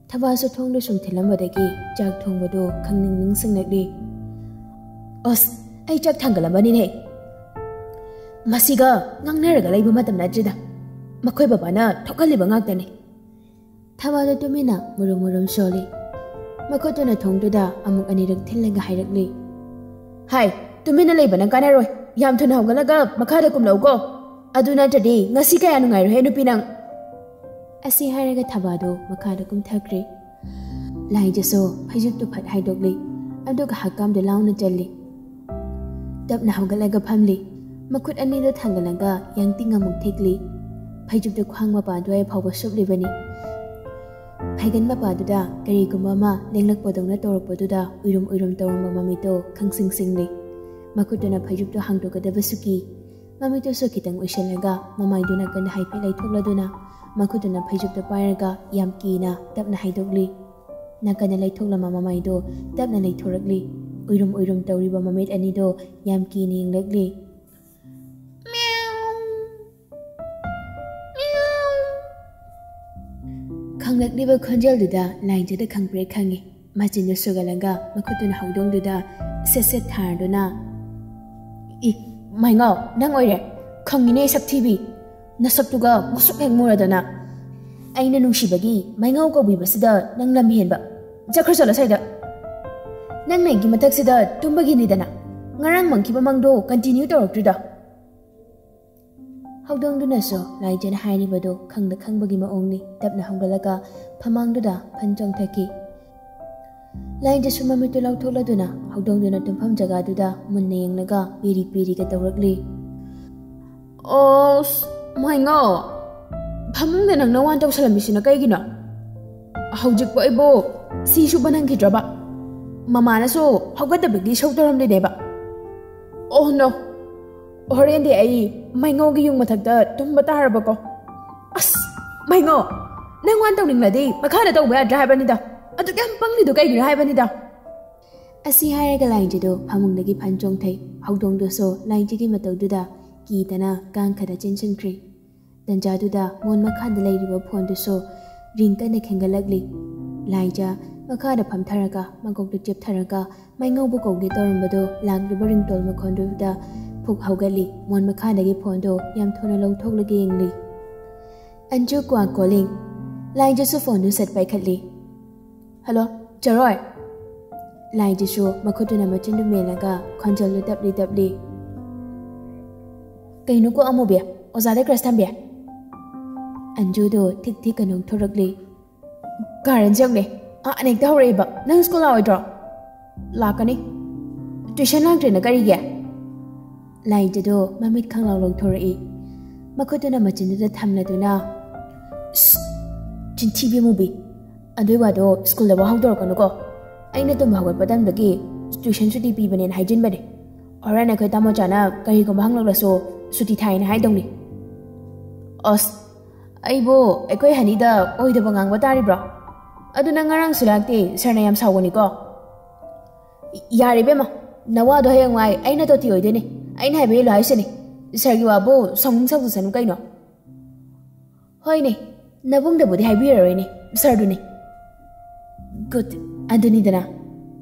ꯊꯕꯥꯁꯨ ꯊꯣꯡꯗꯨ ꯁꯨꯝ ꯊꯤꯜꯂꯝꯕꯗꯒꯤ ꯆꯥꯛ ꯊꯣꯡꯕꯗꯨ ꯈꯪꯅꯤꯡ ꯅꯤꯡꯁꯤꯡꯂꯛꯂꯤ꯫ "ꯑꯁ, ꯑꯩ ꯆꯥꯛ ꯊꯥꯡꯒꯠꯂꯝꯕꯅꯤꯅꯦ꯫ ꯃꯁꯤꯒ ꯉꯥꯡꯅꯔꯒ ꯂꯩꯕ ꯃꯇꯝ ꯅꯠꯇ꯭ꯔꯤꯗ꯫ ꯃꯈꯣꯏ ꯕꯕꯥꯅ ꯊꯣꯛꯍꯜꯂꯤꯕ ꯉꯥꯛꯇꯅꯤ꯫" ꯊꯕꯥꯗꯨ ꯇꯨꯃꯤꯟꯅ ꯃꯨꯔꯨꯝ ꯃꯨꯔꯨꯝ ꯁꯣꯜꯂꯤ꯫ ꯃꯈꯨꯠꯇꯨꯅ ꯊꯣꯡꯗꯨꯗ ꯑꯃꯨꯛ ꯑꯅꯤꯔꯛ ꯊꯤꯜꯂꯒ ꯍꯥꯏꯔꯛꯂꯤ, "ꯍꯥꯏ, ꯇꯨꯃꯤꯟꯅ ꯂꯩꯕꯅ ꯀꯥꯟꯅꯔꯣꯏ꯫ ꯌꯥꯝ ꯊꯨꯅ ꯍꯧꯒꯠꯂꯒ ꯃꯈꯥꯗ ꯀꯨꯝꯂꯛꯎꯀꯣ꯫ ꯑꯗꯨ ꯅꯠꯇ꯭ꯔꯗꯤ ꯉꯁꯤ ꯀꯌꯥ ꯅꯨꯡꯉꯥꯏꯔꯣꯏꯍꯦ, ꯅꯨꯄꯤ ꯅꯪ꯫" ꯑꯁꯤ ꯍꯥꯏꯔꯒ ꯊꯕꯥꯗꯨ ꯃꯈꯥꯗ ꯀꯨꯝꯊꯈ꯭ꯔꯦ꯫ ꯂꯥꯏꯖꯁꯨ ꯐꯩꯖꯨꯞꯇꯨ ꯐꯠ ꯍꯥꯏꯗꯣꯛꯂꯤ, ꯑꯗꯨꯒ ꯍꯛꯀꯥꯝꯗꯨ ꯂꯥꯎꯅ ꯆꯜꯂꯤ꯫ ꯇꯞꯅ ꯍꯧꯒꯠꯂꯒ ꯐꯝꯂꯤ꯫ ꯃꯈꯨꯠ ꯑꯅꯤꯗꯨ ꯊꯥꯡꯒꯠꯂꯒ ꯌꯥꯡꯇꯤꯡ ꯑꯃꯨꯛ ꯊꯦꯛꯂꯤ꯫ ꯐꯩꯖꯨꯞꯇꯨ ꯈ꯭ꯋꯥꯡ ꯃꯄꯥ ꯑꯗꯨꯋꯥꯏ ꯐꯥꯎꯕ ꯁꯨꯞꯂꯤꯕꯅꯤ꯫ ꯐꯩꯒꯟ ꯃꯄꯥꯗꯨꯗ ꯀꯔꯤꯒꯨꯝꯕ ꯑꯃ ꯂꯦꯡꯂꯛꯄꯗꯧꯅ ꯇꯧꯔꯛꯄꯗꯨꯗ ꯎꯏꯔꯨꯝ ꯎꯏꯔꯨꯝ ꯇꯧꯔꯝꯕ ꯃꯃꯤꯠꯇꯣ ꯈꯪꯁꯤꯡ ꯁꯤꯡꯂꯤ꯫ ꯃꯈꯨꯠꯇꯨꯅ ꯐꯩꯖꯨꯞꯇꯨ ꯍꯥꯡꯗꯣꯛꯀꯗꯕꯁꯨ ꯀꯤ꯫ ꯃꯃꯤꯠꯇꯨꯁꯨ ꯈꯤꯇꯪ ꯎꯏꯁꯤꯜꯂꯒ ꯃꯃꯥꯏꯗꯨ ꯅꯥꯀꯟꯗ ꯍꯥꯏꯐꯦꯠ ꯂꯩꯊꯣꯛꯂꯗꯨꯅ ꯃꯈꯨꯠꯇꯨꯅ ꯐꯩꯖꯨꯞꯇꯨ ꯄꯥꯏꯔꯒ ꯌꯥꯝ ꯀꯤꯅ ꯇꯞꯅ ꯍꯥꯏꯗꯣꯛꯂꯤ꯫ ꯅꯥꯀꯟꯗ ꯂꯩꯊꯣꯛꯂꯝꯕ ꯃꯃꯥꯏꯗꯣ ꯇꯞꯅ ꯂꯩꯊꯣꯔꯛꯂꯤ꯫ ꯎꯏꯔꯨꯝ ꯎꯏꯔꯨꯝ ꯇꯧꯔꯤꯕ ꯃꯃꯤꯠ ꯑꯅꯤꯗꯣ ꯌꯥꯝ ꯀꯤꯅ ꯌꯦꯡꯂꯛꯂꯤ꯫ ꯈꯪꯂꯛꯂꯤꯕ ꯈꯣꯟꯖꯦꯜꯗꯨꯗ ꯂꯥꯏꯖꯗ ꯈꯪꯄ꯭ꯔꯦꯛ ꯈꯪꯉꯤ꯫ ꯃꯆꯤꯟꯗꯨ ꯁꯨꯒꯠꯂꯒ ꯃꯈꯨꯠꯇꯨꯅ ꯍꯧꯗꯣꯡꯗꯨꯗ ꯁꯦꯠ ꯁꯦꯠ ꯊꯥꯔꯗꯨꯅ, "ꯏ, ꯃꯥꯏꯉꯥꯎ, ꯅꯪ ꯑꯣꯏꯔꯦ? ꯈꯪꯉꯤꯅꯦ, ꯁꯛꯊꯤꯕꯤ꯫ ꯅꯁꯛꯇꯨꯒ ꯃꯨꯁꯨꯛ ꯍꯦꯛ ꯃꯨꯔꯗꯅ꯫ ꯑꯩꯅ ꯅꯨꯡꯁꯤꯕꯒꯤ ꯃꯥꯏꯉꯥꯎ ꯀꯧꯕꯤꯕꯁꯤꯗ ꯅꯪ ꯂꯝ ꯍꯦꯟꯕ꯫ ꯆꯠꯈ꯭ꯔ ꯆꯠꯂꯣ ꯁ꯭ꯋꯥꯏꯗ꯫ ꯅꯪꯅ ꯑꯩꯒꯤ ꯃꯊꯛꯁꯤꯗ ꯇꯨꯝꯕꯒꯤꯅꯤꯗꯅ꯫ ꯉꯔꯥꯡ ꯃꯪꯈꯤꯕ ꯃꯪꯗꯣ continue ꯇꯧꯔꯛꯇ꯭ꯔꯤꯗ?" ꯍꯧꯗꯣꯡꯗꯨꯅꯁꯨ ꯂꯥꯏꯖꯅ ꯍꯥꯏꯔꯤꯕꯗꯨ ꯈꯪꯗ ꯈꯪꯕꯒꯤ ꯃꯑꯣꯡꯅꯤ꯫ ꯇꯞꯅ ꯍꯧꯒꯠꯂꯒ ꯐꯃꯥꯡꯗꯨꯗ ꯐꯟ ꯆꯣꯡꯊꯈꯤ꯫ ꯂꯥꯏꯖꯁꯨ ꯃꯃꯤꯠꯇꯨ ꯂꯥꯎꯊꯣꯛꯂꯗꯨꯅ ꯍꯧꯗꯣꯡꯗꯨꯅ ꯇꯨꯝꯐꯝ ꯖꯒꯥꯗꯨꯗ ꯃꯨꯟꯅ ꯌꯦꯡꯂꯒ ꯄꯤꯔꯤ ꯄꯤꯔꯤꯒ ꯇꯧꯔꯛꯂꯤ꯫ "ꯑꯁ, ꯃꯥꯏꯉꯥꯎ, ꯐꯃꯨꯡꯗ ꯅꯪ ꯅꯋꯥꯟ ꯇꯧꯁꯜꯂꯝꯃꯤꯁꯤꯅ ꯀꯩꯒꯤꯅꯣ? ꯍꯧꯖꯤꯛꯄꯨ ꯑꯩꯕꯨ ꯁꯤ ꯁꯨꯕ ꯅꯪꯈꯤꯗ꯭ꯔꯕ? ꯃꯃꯥꯅꯁꯨ ꯍꯧꯒꯠꯇꯕꯒꯤ ꯁꯧ ꯇꯧꯔꯝꯂꯤꯅꯦꯕ꯫ ꯑꯣ ꯅꯣ, ꯍꯣꯔꯦꯟꯗꯤ ꯑꯩ ꯃꯥꯏꯉꯥꯎꯒꯤ ꯌꯨꯝ ꯃꯊꯛꯇ ꯇꯨꯝꯕ ꯇꯥꯔꯕꯀꯣ꯫ ꯑꯁ, ꯃꯥꯏꯉꯥꯎ, ꯅꯪ ꯋꯥꯟ ꯇꯧꯅꯤꯡꯂꯗꯤ ꯃꯈꯥꯗ ꯇꯧꯕ ꯌꯥꯗ꯭ꯔꯥ ꯍꯥꯏꯕꯅꯤꯗ꯫ ꯑꯗꯨꯛ ꯌꯥꯝ ꯄꯪꯂꯤꯗꯨ ꯀꯩꯒꯤꯅꯣ ꯍꯥꯏꯕꯅꯤꯗ꯫" ꯑꯁꯤ ꯍꯥꯏꯔꯒ ꯂꯥꯏꯖꯗꯨ ꯐꯃꯨꯡꯗꯒꯤ ꯐꯟ ꯆꯣꯡꯊꯩ꯫ ꯍꯧꯗꯣꯡꯗꯨꯁꯨ ꯂꯥꯏꯖꯒꯤ ꯃꯇꯧꯗꯨꯗ ꯀꯤꯗꯅ ꯀꯥꯡꯈꯗ ꯆꯦꯟꯁꯤꯟꯈ꯭ꯔꯤ꯫ ꯇꯟꯖꯥꯗꯨꯗ ꯃꯣꯟ ꯃꯈꯥꯗ ꯂꯩꯔꯤꯕ ꯐꯣꯟꯗꯨꯁꯨ ꯔꯤꯡ ꯀꯟꯅ ꯈꯤꯡꯒꯠꯂꯛꯂꯤ꯫ ꯂꯥꯏꯖ ꯃꯈꯥꯗ ꯐꯝꯊꯔꯒ ꯃꯀꯣꯛꯇꯨ ꯆꯦꯞꯊꯔꯒ ꯃꯥꯏꯉꯧꯕ ꯀꯧꯒꯦ ꯇꯧꯔꯝꯕꯗꯨ ꯂꯥꯛꯂꯤꯕ ꯔꯤꯡꯇꯣꯟ ꯃꯈꯣꯟꯗꯨꯗ ꯐꯨꯛ ꯍꯧꯒꯠꯂꯤ꯫ ꯃꯣꯟ ꯃꯈꯥꯗꯒꯤ ꯐꯣꯟꯗꯨ ꯌꯥꯝ ꯊꯨꯅ ꯂꯧꯊꯣꯛꯂꯒ ꯌꯦꯡꯂꯤ꯫ "ꯑꯟꯖꯨ, ꯀ꯭ꯋꯥ ꯀꯣꯂꯤꯡ꯫" ꯂꯥꯏꯖꯁꯨ ꯐꯣꯟꯗꯨ ꯁꯠ ꯄꯥꯏꯈꯠꯂꯤ꯫ "ꯍꯜꯂꯣ, ꯆꯔꯣꯏ?" ꯂꯥꯏꯖꯁꯨ ꯃꯈꯨꯠꯇꯨꯅ ꯃꯆꯤꯟꯗꯨ ꯃꯦꯜꯂꯒ ꯈꯣꯟꯖꯦꯜꯗꯨ ꯇꯞꯂꯤ ꯇꯞꯂꯤ꯫ "ꯀꯩꯅꯣ ꯀꯣ ꯑꯃꯨꯕꯤ, ꯑꯣꯖꯥꯗ crush ꯊꯝꯕꯤ?" ꯑꯟꯖꯨꯗꯨ ꯊꯤꯛ ꯊꯤꯛ ꯀꯅꯣꯛ ꯊꯣꯔꯛꯂꯤ꯫ "ꯀꯥꯔꯟ ꯆꯪꯂꯦ, ꯑꯥ, ꯑꯅꯦꯛꯇ ꯍꯧꯔꯛꯏꯕ꯫ ꯅꯪ ꯁ꯭ꯀꯨꯜ ꯂꯥꯛꯑꯣꯏꯗ꯭ꯔꯣ?" "ꯂꯥꯛꯀꯅꯤ꯫" "ꯇ꯭ꯌꯨꯁꯟ ꯂꯥꯛꯇ꯭ꯔꯦꯅ ꯀꯔꯤꯒꯤ?" ꯂꯥꯏꯖꯗꯣ ꯃꯃꯤꯠ ꯈꯪꯂꯥꯎ ꯂꯧꯊꯣꯔꯛꯏ꯫ ꯃꯈꯨꯠꯇꯨꯅ ꯃꯆꯤꯟꯗꯨꯗ ꯊꯝꯂꯗꯨꯅ, "ꯁ꯭ꯁ! ꯆꯤꯟꯊꯤꯕꯤ ꯑꯃꯨꯕꯤ! ꯑꯗꯨꯏ ꯋꯥꯗꯣ ꯁ꯭ꯀꯨꯜꯗꯐꯥꯎ ꯍꯧꯗꯣꯔꯛꯀꯅꯨꯀꯣ꯫ ꯑꯩꯅ ꯇꯨꯝꯕ ꯍꯧꯒꯠꯄ ꯇꯟꯕꯒꯤ ꯇ꯭ꯌꯨꯁꯟ ꯁꯨꯇꯤ ꯄꯤꯕꯅꯦꯅ ꯍꯥꯏꯖꯤꯟꯕꯅꯦ꯫ ꯍꯣꯔꯦꯟ ꯑꯩꯈꯣꯏ ꯇꯥꯃꯣ ꯆꯥꯅ ꯀꯔꯤꯒꯨꯝꯕ ꯍꯪꯂꯛꯂꯁꯨ ꯁꯨꯇꯤ ꯊꯥꯏꯅ ꯍꯥꯏꯗꯧꯅꯤ꯫" "ꯑꯁ, ꯑꯩꯕꯨ ꯑꯩꯈꯣꯏ ꯍꯅꯤꯗ ꯑꯣꯏꯗꯕ ꯉꯥꯡꯕ ꯇꯥꯔꯤꯕ꯭ꯔꯣ? ꯑꯗꯨ ꯅꯪ ꯉꯔꯥꯡꯁꯨ ꯂꯥꯛꯇꯦ, ꯁꯥꯔꯅ ꯌꯥꯝ ꯁꯥꯎꯒꯅꯤꯀꯣ꯫" "ꯌꯥꯔꯦ ꯏꯕꯦꯝꯃ, ꯅꯋꯥꯗꯣ ꯍꯌꯦꯡꯋꯥꯏ ꯑꯩꯅ ꯇꯣꯇꯤ ꯑꯣꯏꯗꯣꯏꯅꯦ꯫ ꯑꯩꯅ ꯍꯥꯏꯕ ꯏꯜꯂꯨ ꯍꯥꯏꯁꯤꯅꯦ꯫ ꯁꯥꯔꯒꯤ ꯋꯥꯕꯨ ꯁꯥꯎꯅꯤꯡ ꯁꯥꯎꯖꯁꯅꯨ ꯀꯩꯅꯣ꯫" "ꯍꯣꯏꯅꯦ, ꯅꯕꯨꯡꯗꯕꯨꯗꯤ ꯍꯥꯏꯕꯤꯔꯔꯣꯏꯅꯦ, ꯁꯥꯔꯗꯨꯅꯦ꯫" "ꯒꯨꯗ, ꯑꯗꯨꯅꯤꯗꯅ꯫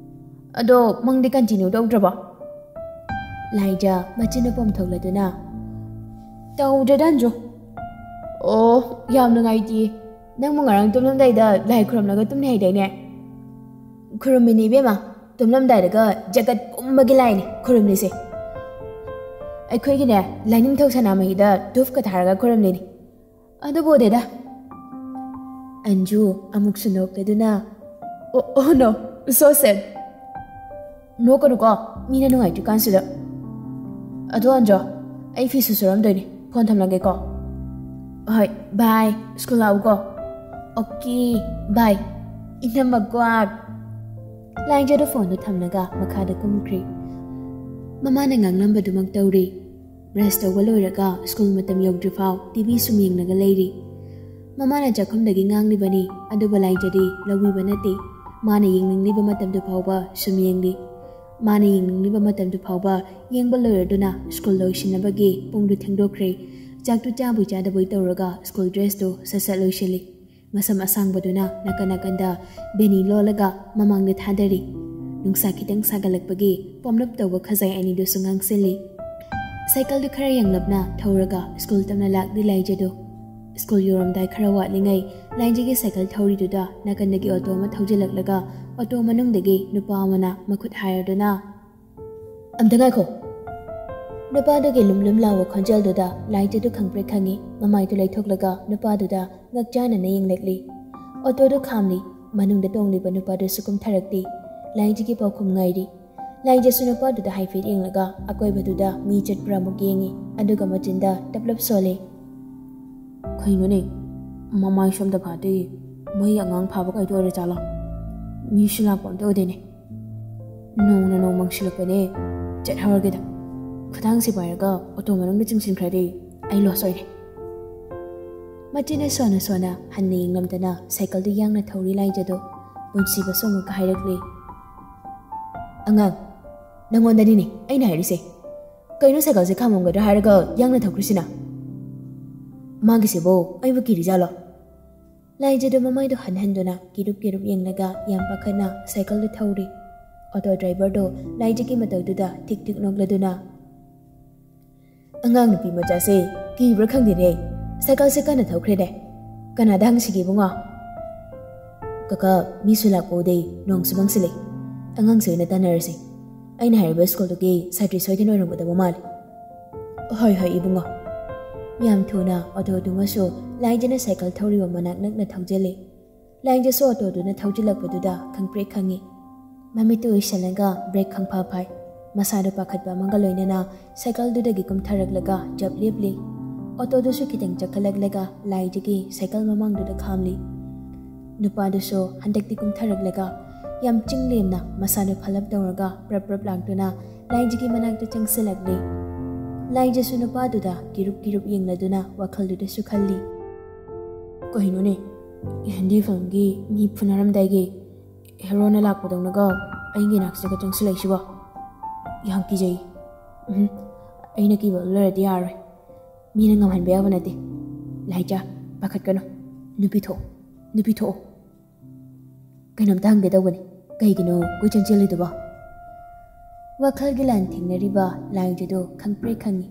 ꯑꯗꯣ ꯃꯪꯗꯤ ꯀꯟꯇꯤꯅ꯭ꯌꯨ ꯇꯧꯗ꯭ꯔꯕꯣ?" ꯂꯥꯏꯖ ꯃꯆꯤꯟꯅ ꯄꯣꯝꯊꯣꯛꯂꯗꯨꯅ, "ꯇꯧꯗ꯭ꯔꯦꯗ, ꯑꯟꯖꯨ꯫" "ꯑꯣ, ꯌꯥꯝ ꯅꯨꯡꯉꯥꯏꯇꯦ꯫ ꯅꯪꯕꯨ ꯉꯔꯥꯡ ꯇꯨꯝꯂꯝꯗꯥꯏꯗ ꯂꯥꯏ ꯈꯨꯔꯨꯝꯂꯒ ꯇꯨꯝꯅꯤ ꯍꯥꯏꯗꯥꯏꯅꯦ?" "ꯈꯨꯔꯨꯝꯃꯤꯅꯤ ꯏꯕꯦꯝꯃ, ꯇꯨꯝꯂꯝꯗꯥꯏꯗꯒ ꯖꯒꯠ ꯄꯨꯝꯕꯒꯤ ꯂꯥꯏꯅꯤ ꯈꯨꯔꯨꯝꯂꯤꯁꯦ꯫ ꯑꯩꯈꯣꯏꯒꯤꯅꯦ, ꯂꯥꯏꯅꯤꯡꯊꯧ ꯁꯅꯥꯃꯍꯤꯗ ꯙꯨꯞꯀ ꯊꯥꯔꯒ ꯈꯨꯔꯨꯝꯂꯤꯅꯤ꯫ ꯑꯗꯨꯕꯨ ꯗꯦꯗꯥ꯫" ꯑꯟꯖꯨ ꯑꯃꯨꯛꯁꯨ ꯅꯣꯛꯂꯗꯨꯅ, "ꯑꯣ, ꯑꯣ ꯅꯣ, so sad꯫ ꯅꯣꯛꯀꯅꯨꯀꯣ, ꯃꯤꯅ ꯅꯨꯡꯉꯥꯏꯇ꯭ꯔꯤꯀꯥꯟꯁꯤꯗ꯫ ꯑꯗꯣ ꯑꯟꯖꯣ, ꯑꯩ ꯐꯤꯁꯨ ꯁꯨꯔꯝꯗꯣꯏꯅꯦ, ꯐꯣꯟ ꯊꯝꯂꯒꯦꯀꯣ꯫" "ꯍꯣꯏ, ꯕꯥꯏ, ꯁ꯭ꯀꯨꯜ ꯂꯥꯛꯎꯀꯣ꯫" "ꯑꯣꯀꯦ, ꯕꯥꯏ, ꯏꯅꯝꯃ ꯀ꯭ꯋꯥꯛ꯫" ꯂꯥꯏꯖꯗꯣ ꯐꯣꯟꯗꯣ ꯊꯝꯂꯒ ꯃꯈꯥꯗ ꯀꯨꯝꯈ꯭ꯔꯦ꯫ ꯃꯃꯥꯅ ꯉꯥꯡꯂꯝꯕꯗꯨꯃꯛ ꯇꯧꯔꯦ꯫ ꯕ꯭ꯔꯁ ꯇꯧꯕ ꯂꯣꯏꯔꯒ ꯁ꯭ꯀꯨꯜ ꯃꯇꯝ ꯌꯧꯗ꯭ꯔꯤꯐꯥꯎ ꯇꯤ ꯚꯤ ꯁꯨꯝ ꯌꯦꯡꯂꯒ ꯂꯩꯔꯤ꯫ ꯃꯃꯥꯅ ꯆꯥꯛꯈꯨꯝꯗꯒꯤ ꯉꯥꯡꯂꯤꯕꯅꯤ, ꯑꯗꯨꯕꯨ ꯂꯥꯏꯖꯗꯤ ꯂꯧꯕꯤꯕ ꯅꯠꯇꯦ꯫ ꯃꯥꯅ ꯌꯦꯡꯅꯤꯡꯂꯤꯕ ꯃꯇꯝꯗꯨ ꯐꯥꯎꯕ ꯁꯨꯝ ꯌꯦꯡꯂꯤ꯫ ꯃꯥꯅ ꯌꯦꯡꯅꯤꯡꯂꯤꯕ ꯃꯇꯝꯗꯨ ꯐꯥꯎꯕ ꯌꯦꯡꯕ ꯂꯣꯏꯔꯗꯨꯅ ꯁ꯭ꯀꯨꯜ ꯂꯣꯏꯁꯤꯟꯅꯕꯒꯤ ꯄꯨꯡꯗꯨ ꯊꯦꯡꯗꯣꯛꯈ꯭ꯔꯦ꯫ ꯆꯥꯛꯇꯨ ꯆꯥꯕꯣꯏ ꯆꯥꯗꯕꯣꯏ ꯇꯧꯔꯒ ꯁ꯭ꯀꯨꯜ ꯗ꯭ꯔꯦꯁꯇꯨ ꯁꯠ ꯁꯠ ꯂꯣꯏꯁꯤꯜꯂꯤ꯫ ꯃꯁꯝ ꯑꯁꯥꯡꯕꯗꯨꯅ ꯅꯥꯀꯟ ꯅꯥꯀꯟꯗ ꯕꯦꯅꯤ ꯂꯣꯜꯂꯒ ꯃꯃꯥꯡꯗ ꯊꯥꯗꯔꯤ꯫ ꯅꯨꯡꯁꯥ ꯈꯤꯇꯪ ꯁꯥꯒꯠꯂꯛꯄꯒꯤ ꯄꯣꯝꯂꯞ ꯇꯧꯕ ꯈꯖꯥꯏ ꯑꯅꯤꯗꯨꯁꯨ ꯉꯥꯡꯁꯤꯜꯂꯤ꯫ ꯁꯥꯏꯀꯜꯗꯨ ꯈꯔ ꯌꯥꯡꯂꯞꯅ ꯊꯧꯔꯒ ꯁ꯭ꯀꯨꯜ ꯇꯝꯅ ꯂꯥꯛꯂꯤ ꯂꯥꯏꯖꯗꯨ꯫ ꯁ꯭ꯀꯨꯜ ꯌꯧꯔꯝꯗꯥꯏ ꯈꯔ ꯋꯥꯠꯂꯤꯉꯩ ꯂꯥꯏꯖꯒꯤ ꯁꯥꯏꯀꯜ ꯊꯧꯔꯤꯗꯨꯗ ꯅꯥꯀꯟꯗꯒꯤ ꯑꯣꯇꯣ ꯑꯃ ꯊꯧꯖꯤꯜꯂꯛꯂꯒ ꯑꯣꯇꯣ ꯃꯅꯨꯡꯗꯒꯤ ꯅꯨꯄꯥ ꯑꯃꯅ ꯃꯈꯨꯠ ꯍꯥꯏꯔꯗꯨꯅ, "ꯑꯝꯇ ꯉꯥꯏꯈꯣ!" ꯅꯨꯄꯥꯗꯨꯒꯤ ꯂꯨꯝ ꯂꯨꯝ ꯂꯥꯎꯕ ꯈꯣꯟꯖꯦꯜꯗꯨꯗ ꯂꯥꯏꯖꯗꯨ ꯈꯪꯄ꯭ꯔꯦꯛ ꯈꯪꯉꯤ꯫ ꯃꯃꯥꯏꯗꯨ ꯂꯩꯊꯣꯛꯂꯒ ꯅꯨꯄꯥꯗꯨꯗ ꯉꯛꯆꯥꯟꯅꯅ ꯌꯦꯡꯂꯛꯂꯤ꯫ ꯑꯣꯇꯣꯗꯨ ꯈꯥꯝꯂꯤ꯫ ꯃꯅꯨꯡꯗ ꯇꯣꯡꯂꯤꯕ ꯅꯨꯄꯥꯗꯨꯁꯨ ꯀꯨꯝꯊꯔꯛꯇꯦ꯫ ꯂꯥꯏꯖꯒꯤ ꯄꯥꯎꯈꯨꯝ ꯉꯥꯏꯔꯤ꯫ ꯂꯥꯏꯖꯁꯨ ꯅꯨꯄꯥꯗꯨꯗ ꯍꯥꯏꯐꯦꯠ ꯌꯦꯡꯂꯒ ꯑꯀꯣꯏꯕꯗꯨꯗ ꯃꯤ ꯆꯠꯄ꯭ꯔꯥ ꯑꯃꯨꯛ ꯌꯦꯡꯉꯤ, ꯑꯗꯨꯒ ꯃꯆꯤꯟꯗ ꯇꯞꯂꯞ ꯁꯣꯜꯂꯤ꯫ "ꯀꯩꯅꯣꯅꯦ, ꯃꯃꯥꯏ ꯁꯣꯝꯗ ꯐꯥꯗꯦ, ꯃꯣꯏ ꯑꯉꯥꯡ ꯐꯥꯕ ꯀꯥꯏꯗꯣ ꯑꯣꯏꯔ ꯖꯥꯠꯂꯣ? ꯃꯤꯁꯨ ꯂꯥꯛꯄ ꯑꯝꯇ ꯑꯣꯏꯗꯦꯅꯦ꯫ ꯅꯣꯡꯅ ꯅꯣꯡ ꯃꯪꯁꯤꯜꯂꯛꯄꯅꯦ, ꯆꯠꯍꯧꯔꯒꯦꯗ꯫ ꯈꯨꯗꯥꯡꯁꯦ ꯄꯥꯏꯔꯒ ꯑꯣꯇꯣ ꯃꯅꯨꯡꯗ ꯆꯤꯡꯁꯤꯟꯈ꯭ꯔꯗꯤ ꯑꯩ ꯂꯣꯁ ꯑꯣꯏꯔꯦ꯫" ꯃꯆꯤꯟꯅ ꯁꯣꯟꯅ ꯁꯣꯟꯅ ꯍꯟꯅ ꯌꯦꯡꯂꯝꯗꯅ ꯁꯥꯏꯀꯜꯗꯨ ꯌꯥꯡꯅ ꯊꯧꯔꯤ ꯂꯥꯏꯖꯗꯣ꯫ ꯄꯨꯟꯁꯤꯕ ꯁꯣꯡꯉꯒ ꯍꯥꯏꯔꯛꯂꯤ, "ꯑꯉꯥꯡ, ꯅꯪꯉꯣꯟꯗꯅꯤꯅꯦ ꯑꯩꯅ ꯍꯥꯏꯔꯤꯁꯦ꯫ ꯀꯩꯅꯣ ꯁꯥꯏꯀꯜꯁꯦ ꯈꯥꯝꯃꯝꯒꯗ꯭ꯔꯥ ꯍꯥꯏꯔꯒ ꯌꯥꯡꯅ ꯊꯧꯈ꯭ꯔꯤꯁꯤꯅ? ꯃꯥꯒꯤꯁꯤꯕꯨ ꯑꯩꯕꯨ ꯀꯤꯔꯤꯖꯥꯠꯂꯣ?" ꯂꯥꯏꯖꯗꯣ ꯃꯃꯥꯏꯗꯣ ꯍꯟꯍꯟꯗꯨꯅ ꯀꯤꯔꯨꯞ ꯀꯤꯔꯨꯞ ꯌꯦꯡꯂꯒ ꯌꯥꯝ ꯄꯥꯈꯠꯅ ꯁꯥꯏꯀꯜꯗꯨ ꯊꯧꯔꯤ꯫ ꯑꯣꯇꯣ ꯗ꯭ꯔꯥꯏꯚꯔꯗꯣ ꯂꯥꯏꯖꯒꯤ ꯃꯇꯧꯗꯨꯗ ꯊꯤꯛ ꯊꯤꯛ ꯅꯣꯛꯂꯗꯨꯅ, "ꯑꯉꯥꯡ ꯅꯨꯄꯤ ꯃꯆꯥꯁꯦ ꯀꯤꯕ꯭ꯔꯥ ꯈꯪꯗꯦꯅꯦ, ꯁꯥꯏꯀꯜꯁꯦ ꯀꯟꯅ ꯊꯧꯈ꯭ꯔꯦꯅꯦ꯫ ꯀꯅꯥꯗ ꯍꯪꯁꯤꯒꯦ ꯏꯕꯨꯡꯉꯣ?" "ꯀꯀꯥ, ꯃꯤꯁꯨ ꯂꯥꯛꯄ ꯎꯗꯦ, ꯅꯣꯡꯁꯨ ꯃꯪꯁꯤꯜꯂꯦ꯫ ꯑꯉꯥꯡꯁꯦ ꯑꯣꯏꯅ ꯇꯥꯟꯅꯔꯁꯤ꯫ ꯑꯩꯅ ꯍꯥꯏꯔꯤꯕ ꯁ꯭ꯀꯨꯜꯗꯨꯒꯤ ꯁꯥꯇ꯭ꯔꯤ ꯁꯣꯏꯗꯅ ꯑꯣꯏꯔꯝꯒꯗꯕ ꯃꯥꯜꯂꯤ꯫" "ꯍꯣꯏ, ꯍꯣꯏ, ꯏꯕꯨꯡꯉꯣ꯫" ꯌꯥꯝ ꯊꯨꯅ ꯑꯣꯇꯣꯗꯨꯃꯁꯨ ꯂꯥꯏꯖꯅ ꯁꯥꯏꯀꯜ ꯊꯧꯔꯤꯕ ꯃꯅꯥꯛ ꯅꯛꯅ ꯊꯧꯖꯤꯜꯂꯤ꯫ ꯂꯥꯏꯖꯁꯨ ꯑꯣꯇꯣꯗꯨꯅ ꯊꯧꯖꯤꯜꯂꯛꯄꯗꯨꯗ ꯈꯪꯄ꯭ꯔꯦꯛ ꯈꯪꯉꯤ꯫ ꯃꯃꯤꯠꯇꯨ ꯎꯏꯁꯜꯂꯒ ꯕ꯭ꯔꯦꯛ ꯈꯪꯐꯥ ꯐꯥꯏ꯫ ꯃꯁꯥꯗꯨ ꯄꯥꯈꯠꯄ ꯑꯃꯒ ꯂꯣꯏꯅꯅ ꯁꯥꯏꯀꯜꯗꯨꯗꯒꯤ ꯀꯨꯝꯊꯔꯛꯂꯒ ꯖꯞ ꯂꯦꯞꯂꯤ꯫ ꯑꯣꯇꯣꯗꯨꯁꯨ ꯈꯤꯇꯪ ꯆꯈꯠꯂꯛꯂꯒ ꯂꯥꯏꯖꯒꯤ ꯁꯥꯏꯀꯜ ꯃꯃꯥꯡꯗꯨꯗ ꯈꯥꯝꯂꯤ꯫ ꯅꯨꯄꯥꯗꯨꯁꯨ ꯍꯟꯗꯛꯇꯤ ꯀꯨꯝꯊꯔꯛꯂꯒ ꯌꯥꯝ ꯆꯤꯡ ꯂꯦꯝꯅ ꯃꯁꯥꯗꯨ ꯐꯂꯞ ꯇꯧꯔꯒ ꯄ꯭ꯔꯞ ꯄ꯭ꯔꯞ ꯂꯥꯛꯇꯨꯅ ꯂꯥꯏꯖꯒꯤ ꯃꯅꯥꯛꯇ ꯆꯪꯁꯤꯜꯂꯛꯂꯤ꯫ ꯂꯥꯏꯖꯁꯨ ꯅꯨꯄꯥꯗꯨꯗ ꯀꯤꯔꯨꯞ ꯀꯤꯔꯨꯞ ꯌꯦꯡꯂꯗꯨꯅ ꯋꯥꯈꯜꯗꯨꯗꯁꯨ ꯈꯜꯂꯤ, "ꯀꯩꯅꯣꯅꯦ, ꯍꯤꯟꯗꯤ ꯐꯤꯂꯝꯒꯤ ꯃꯤ ꯐꯨꯅꯔꯝꯗꯥꯏꯒꯤ ꯍꯦꯔꯣꯅ ꯂꯥꯛꯄꯗꯧꯅꯒ ꯑꯩꯒꯤ ꯅꯥꯛꯁꯤꯗꯒ ꯆꯪꯁꯤꯜꯂꯛꯏꯁꯤꯕꯣ? ꯌꯥꯝ ꯀꯤꯖꯩ꯫ ꯎꯝ, ꯑꯩꯅ ꯀꯤꯕ ꯂꯩꯔꯗꯤ ꯌꯥꯔꯣꯏ꯫ ꯃꯤꯅ ꯉꯝꯍꯟꯕ ꯌꯥꯕ ꯅꯠꯇꯦ꯫ ꯂꯥꯏꯖ, ꯄꯥꯈꯠꯀꯅꯨ꯫ ꯅꯨꯄꯤ ꯊꯣꯛꯑꯣ, ꯅꯨꯄꯤ ꯊꯣꯛꯑꯣ꯫ ꯀꯩꯅꯣꯝꯇ ꯍꯪꯒꯦ ꯇꯧꯕꯅꯤ, ꯀꯩꯒꯤꯅꯣ ꯀꯣꯏꯆꯦꯟ ꯆꯦꯜꯂꯤꯗꯨꯕꯣ?" ꯋꯥꯈꯜꯒꯤ ꯂꯥꯟ ꯊꯦꯡꯅꯔꯤꯕ ꯂꯥꯏꯖꯗꯨ ꯈꯪꯄ꯭ꯔꯦꯛ ꯈꯪꯉꯤ꯫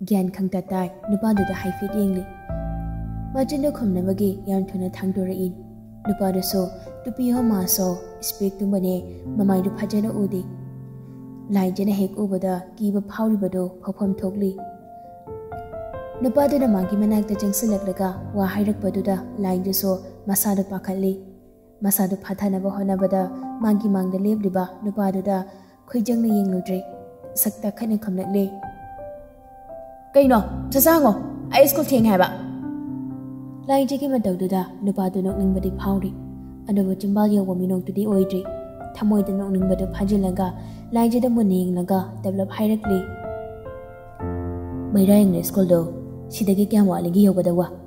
ꯒ꯭ꯌꯥꯟ ꯈꯪꯇ ꯇꯥꯏ, ꯅꯨꯄꯥꯗꯨꯗ ꯍꯥꯏꯐꯦꯠ ꯌꯦꯡꯂꯤ꯫ ꯃꯆꯤꯟꯗꯨ ꯈꯨꯝꯅꯕꯒꯤ ꯌꯥꯝ ꯊꯨꯅ ꯊꯥꯡꯗꯣꯔꯛꯏ꯫ ꯅꯨꯄꯥꯗꯨꯁꯨ ꯇꯨꯄꯤ ꯍꯣ ꯃꯥꯁꯣ, ꯏꯁꯄꯦꯛ ꯇꯨꯝꯕꯅꯦ, ꯃꯃꯥꯏꯗꯨ ꯐꯖꯅ ꯎꯗꯦ꯫ ꯂꯥꯏꯖꯅ ꯍꯦꯛ ꯎꯕꯗ ꯀꯤꯕ ꯐꯥꯎꯔꯤꯕꯗꯨ ꯐꯥꯎꯐꯝ ꯊꯣꯛꯂꯤ꯫ ꯅꯨꯄꯥꯗꯨꯅ ꯃꯥꯒꯤ ꯃꯅꯥꯛꯇ ꯆꯪꯁꯤꯜꯂꯛꯂꯒ ꯋꯥ ꯍꯥꯏꯔꯛꯄꯗꯨꯗ ꯂꯥꯏꯖꯁꯨ ꯃꯁꯥꯗꯨ ꯄꯥꯈꯠꯂꯤ꯫ ꯃꯁꯥꯗꯨ ꯐꯥꯊꯅꯕ ꯍꯣꯠꯅꯕꯗ ꯃꯥꯒꯤ ꯃꯥꯡꯗ ꯂꯦꯞꯂꯤꯕ ꯅꯨꯄꯥꯗꯨꯗ ꯈꯣꯏꯖꯪꯅ ꯌꯦꯡꯂꯨꯗ꯭ꯔꯦ꯫ ꯁꯛꯇ ꯈꯠꯅ ꯈꯝꯂꯛꯂꯦ꯫ "ꯀꯩꯅꯣ? ꯆꯥꯛ ꯆꯥꯡꯉꯣ, ꯑꯩ ꯁ꯭ꯀꯨꯜ ꯊꯦꯡꯉꯦ ꯍꯥꯏꯕ!" ꯂꯥꯏꯖꯒꯤ ꯃꯇꯧꯗꯨꯗ ꯅꯨꯄꯥꯗꯨ ꯅꯣꯛꯅꯤꯡꯕꯗꯤ ꯐꯥꯎꯔꯤ, ꯑꯗꯨꯕꯨ ꯆꯤꯝꯕꯥꯜ ꯌꯧꯕ ꯃꯤꯅꯣꯛꯇꯨꯗꯤ ꯑꯣꯏꯗ꯭ꯔꯤ꯫ ꯊꯃꯣꯏꯗ ꯅꯣꯛꯅꯤꯡꯕꯗꯨ ꯐꯥꯖꯤꯜꯂꯒ ꯂꯥꯏꯖꯗ ꯃꯨꯟꯅ ꯌꯦꯡꯂꯒ ꯇꯞꯂꯞ ꯍꯥꯏꯔꯛꯂꯤ, "ꯃꯩꯔꯥ ꯏꯪꯂꯤꯁ ꯁ꯭ꯀꯨꯜꯗꯣ ꯁꯤꯗꯒꯤ ꯀꯌꯥꯝ ꯋꯥꯠꯂꯤꯒꯦ ꯌꯧꯒꯗꯧꯕ?"